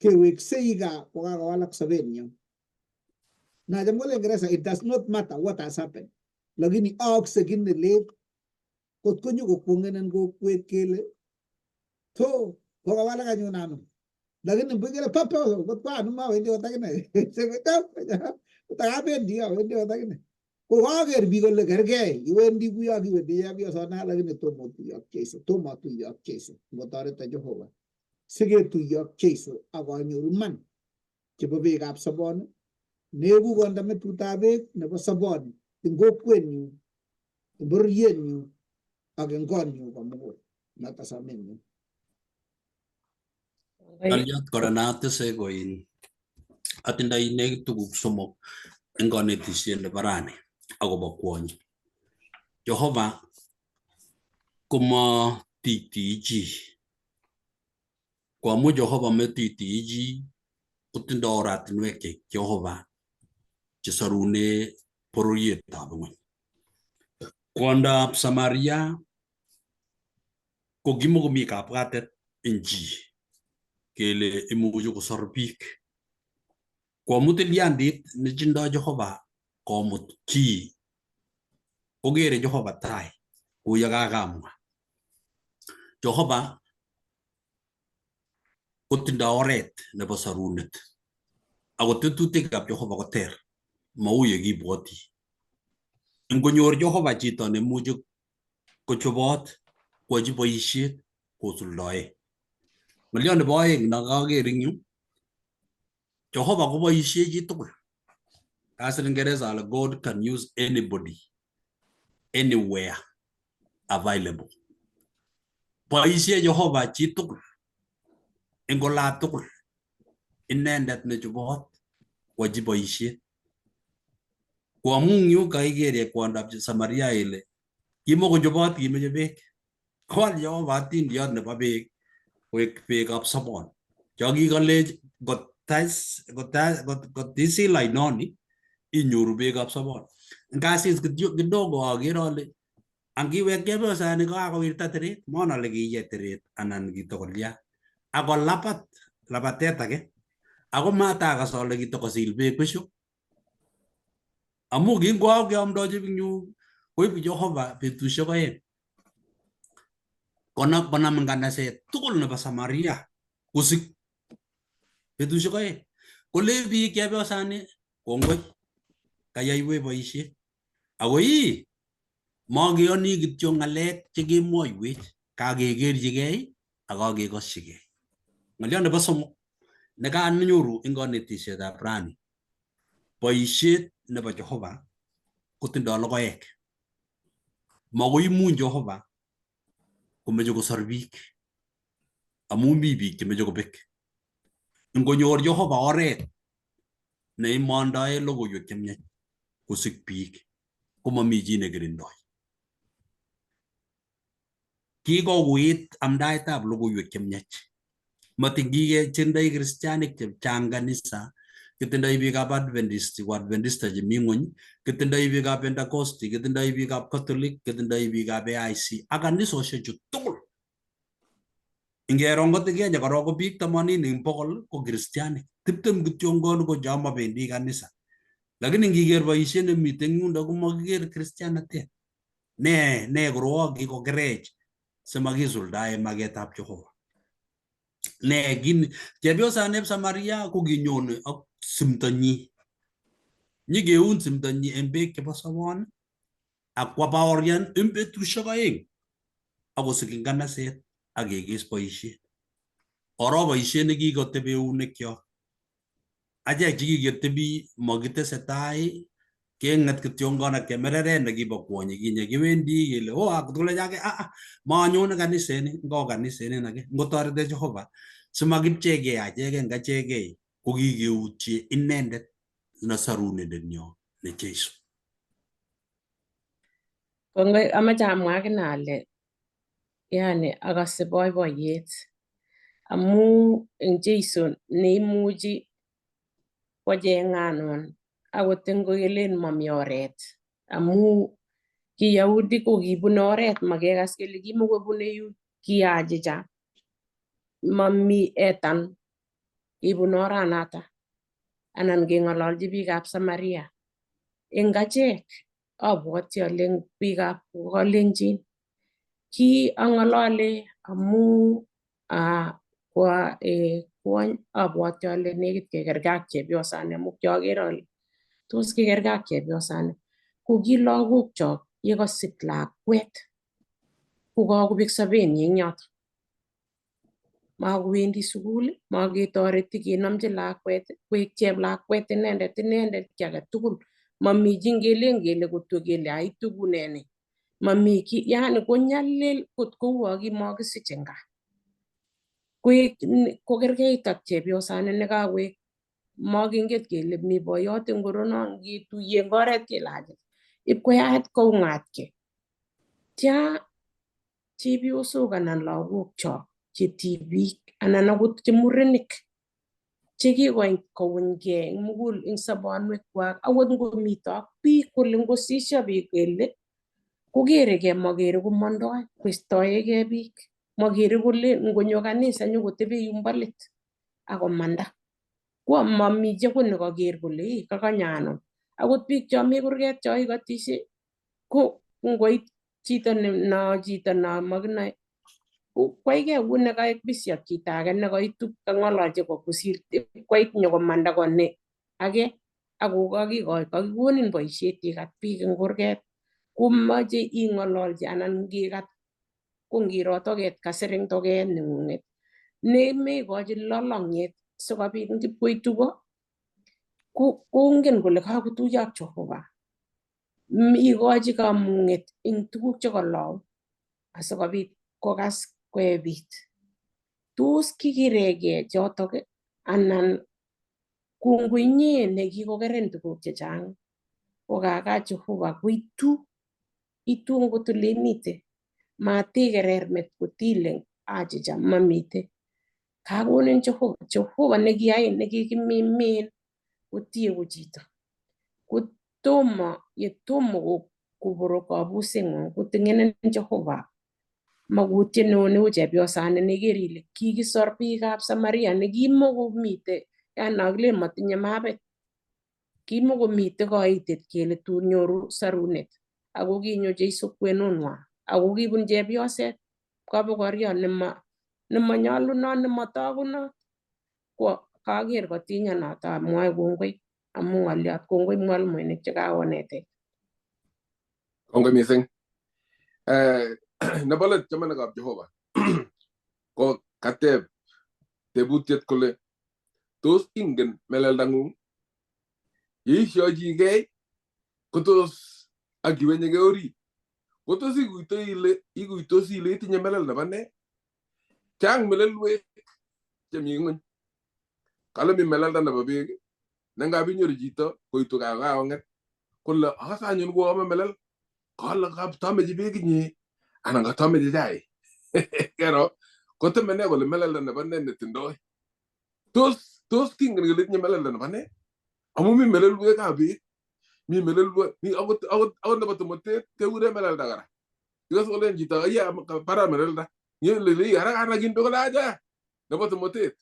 keweksei gaa kokakowalak sobenyo. Nacham kole Ingeresa it does not matter what has happened. Lakini aakse kit nelel kot konyo kokwong'enen kokwet kele to kokawalak anyun ano. Lakini mbui kele papa kot kwa ano mawendi kot akine. Kotakabendi awendi kot akine. Ko kaker biik kole kerkei iwendi kuyo kiwendi chepyosona lakini tomo tuiyo ak Jesu, tomo tuiyo ak Jesu. Ngotoreto Jehova. Siketuiyo ak Jesu ak anyoru iman chebo beekab soboni neeku konda metutab beek nebo soboni eng kokwenyu, eng bororienyu ak eng konyu komugul. Noto somenyu. Ng'olyot kora natese ko in atindoi nekit tuguk somok eng konetisiet nebo rani akobo kwony. Jehova komatiitii chi. Ko amu Jehova metiitii chi kotindo oratinwek chik Jehova chesorune bororietab ng'wony. Kwondab Samaria ko kimokomi kabwatet eng chi kele imuchi kosor biik. Ko amu tilyandit netindo Jehova komut chi kokere Jehova tai. Kou ye kakamwa. Jehova kotindo oret nebo sorunet. Ako tetutikab Jehova koter. Mau ye kibwoti. Ingonyor Jehova chito nemuchi kochobot kwochi boisiet kosuldoe. Ng'olyo nebo oeng nekaker eng yu, Jehova koboisie chitugul. Kasir Ingeresa ale God can use anybody, anywhere available. Boisie Jehova chitugul eng olatugul. Inendet nechobot kwochi boisiet. Ko amu eng yu kaiker kwondab Samaria ile kimokochobot kimeche beek. Kowal Jehova atindiot nebo beek koek beekab sobon. Cho kikalech kotisil ainoni inyoru beekab sobon. Ngasis kityo kidogo aker ale angiwek chepyosani kokakowirta teret, mon ale kiye teret anan kitokolya. Akolabat labatet age ako matakas ale kitokosil beek besho. Amu kingwo keamdochi eng yu koib Jehova betusiek oeng. Konam nganaset tugul nebo Samaria kosik betusiek oeng. Kole biik chepyosani kongoi kayaiwech boisiet. Ako ii makeyoni kityo ng'alek chekemwoiwech, kakekerchigei ak kakekoshigei. Ng'olyo nebo somok nekanyoru eng konetisietab rani, boisiet nebo Jehova kotindoi logoek. Makoi imuny Jehova komeche kosor biik amu mi biik chemeche kobek. Ngonyor Jehova oret neimondoe logoiwek chemiach kosik biik komomi chi nekirindoi. Kikouit amdaetab logoiwek chemiach. Matin kiketindoi kristianik chechang kanisa, kitindoi biikab Adventist ko Adventista chemi ng'wony, kitindoi biikab Pentecost, kitindoi biikab Catholic, kitindoi biikab AIC ak kanisoshechu tugul. Ingero ngot Kenya korok ko biik 80% ko kristianik, 20 kityongon ko cho mabendi kanisa. Lakini ngiker boisiet nemiten yundo komakiker kristianatet. Ne korok kikokerech simakisuldae maketab Jehova. Ne kin chepyosaneb Samaria ko kinyone ak simtonyi. Nyikeun simtonyi en beek chebo sobon ak kwa baorian en betusiek oeng ak kosik nganaset ak kekes boisiet. Oro boisiet nekikotebi eunekyok. Achek chekiketebi makitesetai keng'et kityongon ak chemereret nekibo kwonyi kinye kiwendi kele oh akotole ah manyone kaniseni ngo kaniseni ake ngotoretech Jehova simakipchegei achek eng achegei ko kikeutye inendet nesorunendenyo ne Jesu. Kongoi amache amwa akine ale yani akase boiboiyet amu eng Jesu neimuchi kocheng'anon akot ngokelen mami oret amu ki Yahudi ko kibune oret makekas kele kimokobune yu kiachicha mami etan kibune oranata anan keng'ololchi biikab Samaria eng achek abwoti ale eng biikab Kalenjin ki ang'olole amu kwa kwony abwoti ale nekit kekerkei ak chepyosani amu kiaker ale tos kikerkei ak chepyosani ko ki lagokchok yekosich lakwet ko kakobek sobenyi eng yoto makowendi sukul maketoreti kenomchi lakwet koek cheplakwet inendet inendet kiy age tugul mami chi ngelen kele kotwo kele aitu kunene mami ki yani konyalil kot kouo kimokisich eng gaa koek kokerkeit ak chepyosani nekakoek mokinget kele mi boyot ingoro no ngituye eng oret kelache ipkoyait koung'atkei tia chepyosok anan lagokchok che tibik anan akot che murenik chekikounyge eng mugul eng sobonwekwak akot ngomito ak biik kole ngosisyo biik kele kokerekei makere komondoi koistoegei biik makere kole ngonyo kanisa nyokotebe yumbo let akomanda ko mami chi akot nekaker kole ii kakanyo ano akot biik cho mi kurget cho ikotisie ko ngoit Chito ne no chito no makinoe kwaige kou nekaek bishop chito age nekoitu kang'ololchi kosir koit nyokomanda kone age ako kakikoi kakikonin boisiet ikat biik eng kurget komache ing'ololchi anan ngikat ko ngiro toket kasir eng toket neng'ung'et nemeikochi lolong'yet sikobit ngipkoitu ko kongen kole kakotuiyo ak Jehova. Ikochi kamung'et eng tuguk chekolou asikobit kokas koebit. Tos kikiregee chotok anan kongoi inye nekikokerin tuguk chechang kokaka Jehova koitu itu ngot ole imite matikerer met kotile achicha mamite kakonin Jehova. Jehova nekiyain nekikimimin kotieku chito kotomo yetomo koborok kabuseng'ung koting'enin Jehova makutiet neo neu chepyosani neker ile kikisor biikab Samaria nekimokomite yani akilen motinye mapit kimokomite koitet kele tun nyoru sorunet ako kinyo Jeiso kwenunwa ako kibun chepyoset kabokoriot nemanyolunot nematakunot ko kaker kotinyo noto amwoe kongoi amu ng'oliot kongoi mwalimuinik chekakonetech. Kongoi mising. Nebo let chamanikab Jehova ko kateb tebutiet kole tos ingen meleldang'ung? Yeisyochigei kotos ak iwenyegei orit kotos ikuitosi ile itinye melel nebo nee? Chang melelwek chemi ng'weny. Kale mi melelda nebo beek ne ngap inyoru chito koitu gaa kokakong'et kole akase anyun koame melel kale katameche beek inye anan katameche chaik. Kero kotemene kole melelda nebo nee netindoi. Tos kingen kele itinye melelda nebo nee? Amu mi melelwekab beek, mi melelwek, mi akot nebo tomotet kekure melelda kora. Ikose kolen chito iya bara melelda. Lele haraka beek kole acha nebo tomotet.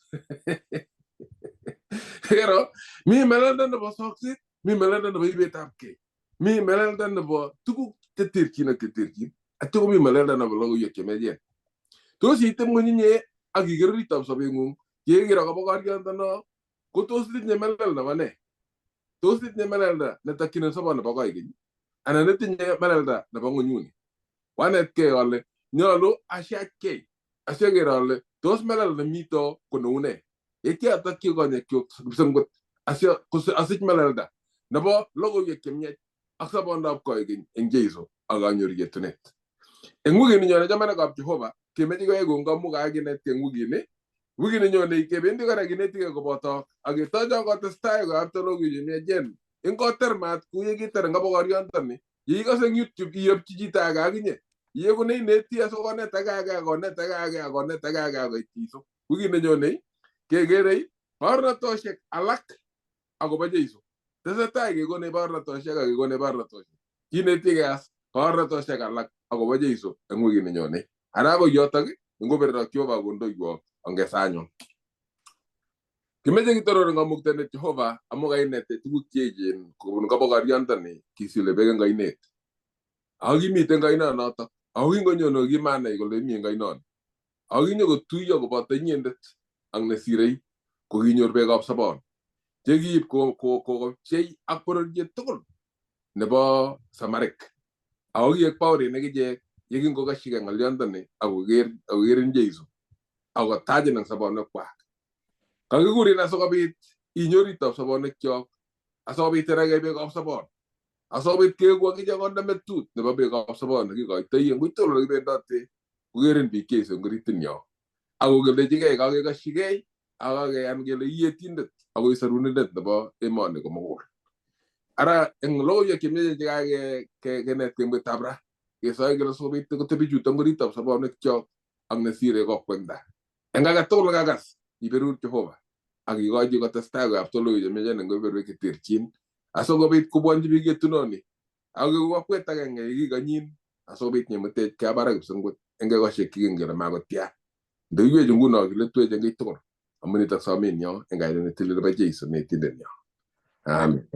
Kero mi melelda nebo sokset, mi melelda nebo ibetab kei, mi melelda nebo tuguk cheterchin ak cheterchin, atyo komi melelda nebo logoiwek chemiachen. Tos iteb ng'weny inye ak iker oritab sobeng'ung yeker akobo koriondono ko tos itinye melel nebo nee? Tos itinye melelda netokyinin sobon nebo koikeny anan itinye melelda nebo ng'wenyuni? Kwanetkei ale nyolu asiachkei asiaker ale tos melel nemito ko neu nee? Ye kiatokyi konyekyuk kipsengwet asich melelda nebo logoiwek chemiach ak sobondab koikeny eng Jeiso ak anyor yetunet. Eng wikini nyone chamanikab Jehova kemeche koyai kongoi amu kakinetkei eng wikini. Wikini nyone kebendi kora kinetikei koboto ak ketocho kotestai koyapta logoiwek chemiachen. Eng koter mat kou yekiter eng kabokoriondoni yeikose eng YouTube iyopchi chito age akinye yeku neineti asikonet age age akonet age age akonet age age akoit Jeiso. Wikini nyone kekerei baornatosiek alak akobo Jeiso. Tesetai kekonech baornatosiek ak kekonech baornatosiek. Kinetikei as baornatosiek alak akobo Jeiso eng wikini nyone. Ara akoi yotok ngobererok Jehova kondoiwok ongesanyon. Kimeche kitoror eng kamuktaindet Jehova amu kainetech tuguk cheechen kobun kabokoriondoni kisile beek eng oinet. Ako kimiten eng oinonotok. Ako kingonyono kimanai kole mi eng oinoni. Ako kinyokotuiyo koboto inyendet ak nesirei kokinyor beekab sobon chekiib kokopchei ak bororiet tugul nebo Samarik. Ako kiek baorinik ichek yekingokashigei ng'olyondoni akokerin Jeiso akotachin eng sobonwekwak. Kakikurin asikobit inyoru sobonwekyok asikobit iregei beekab sobon asikobit keku akichek konde metut nebo beekab sobon nekikoitoi eng uitugul ole kibendote kokerin biik Jeiso eng oritinyo ako kelechigei kakekashigei ak kakeyan kele iyetindet ako isorunindet nebo emoni komugul. Ara eng logoiwek chemiachen chekakenetkei eng betutab ra kesoe kele sikobit kotebi chuto eng oritab sobonwekyok ak nesire kokwengta. Eng age tugul nekakas iberur Jehova ak ikochi kotestai koyapta logoiwek chemiachen eng kebeberwek cheterchin asikobit kobwonchi biik yetunoni ak keku akwet agenge yekikonyin asikobit nyemutech keba barak kipsengwet eng ekosiek chekingen kele makotya. Ndoiwech nguno kiletwech eng kiy tugul amu nitok somenyo eng kainet netilil nebo Jeiso netindenyo. Amen.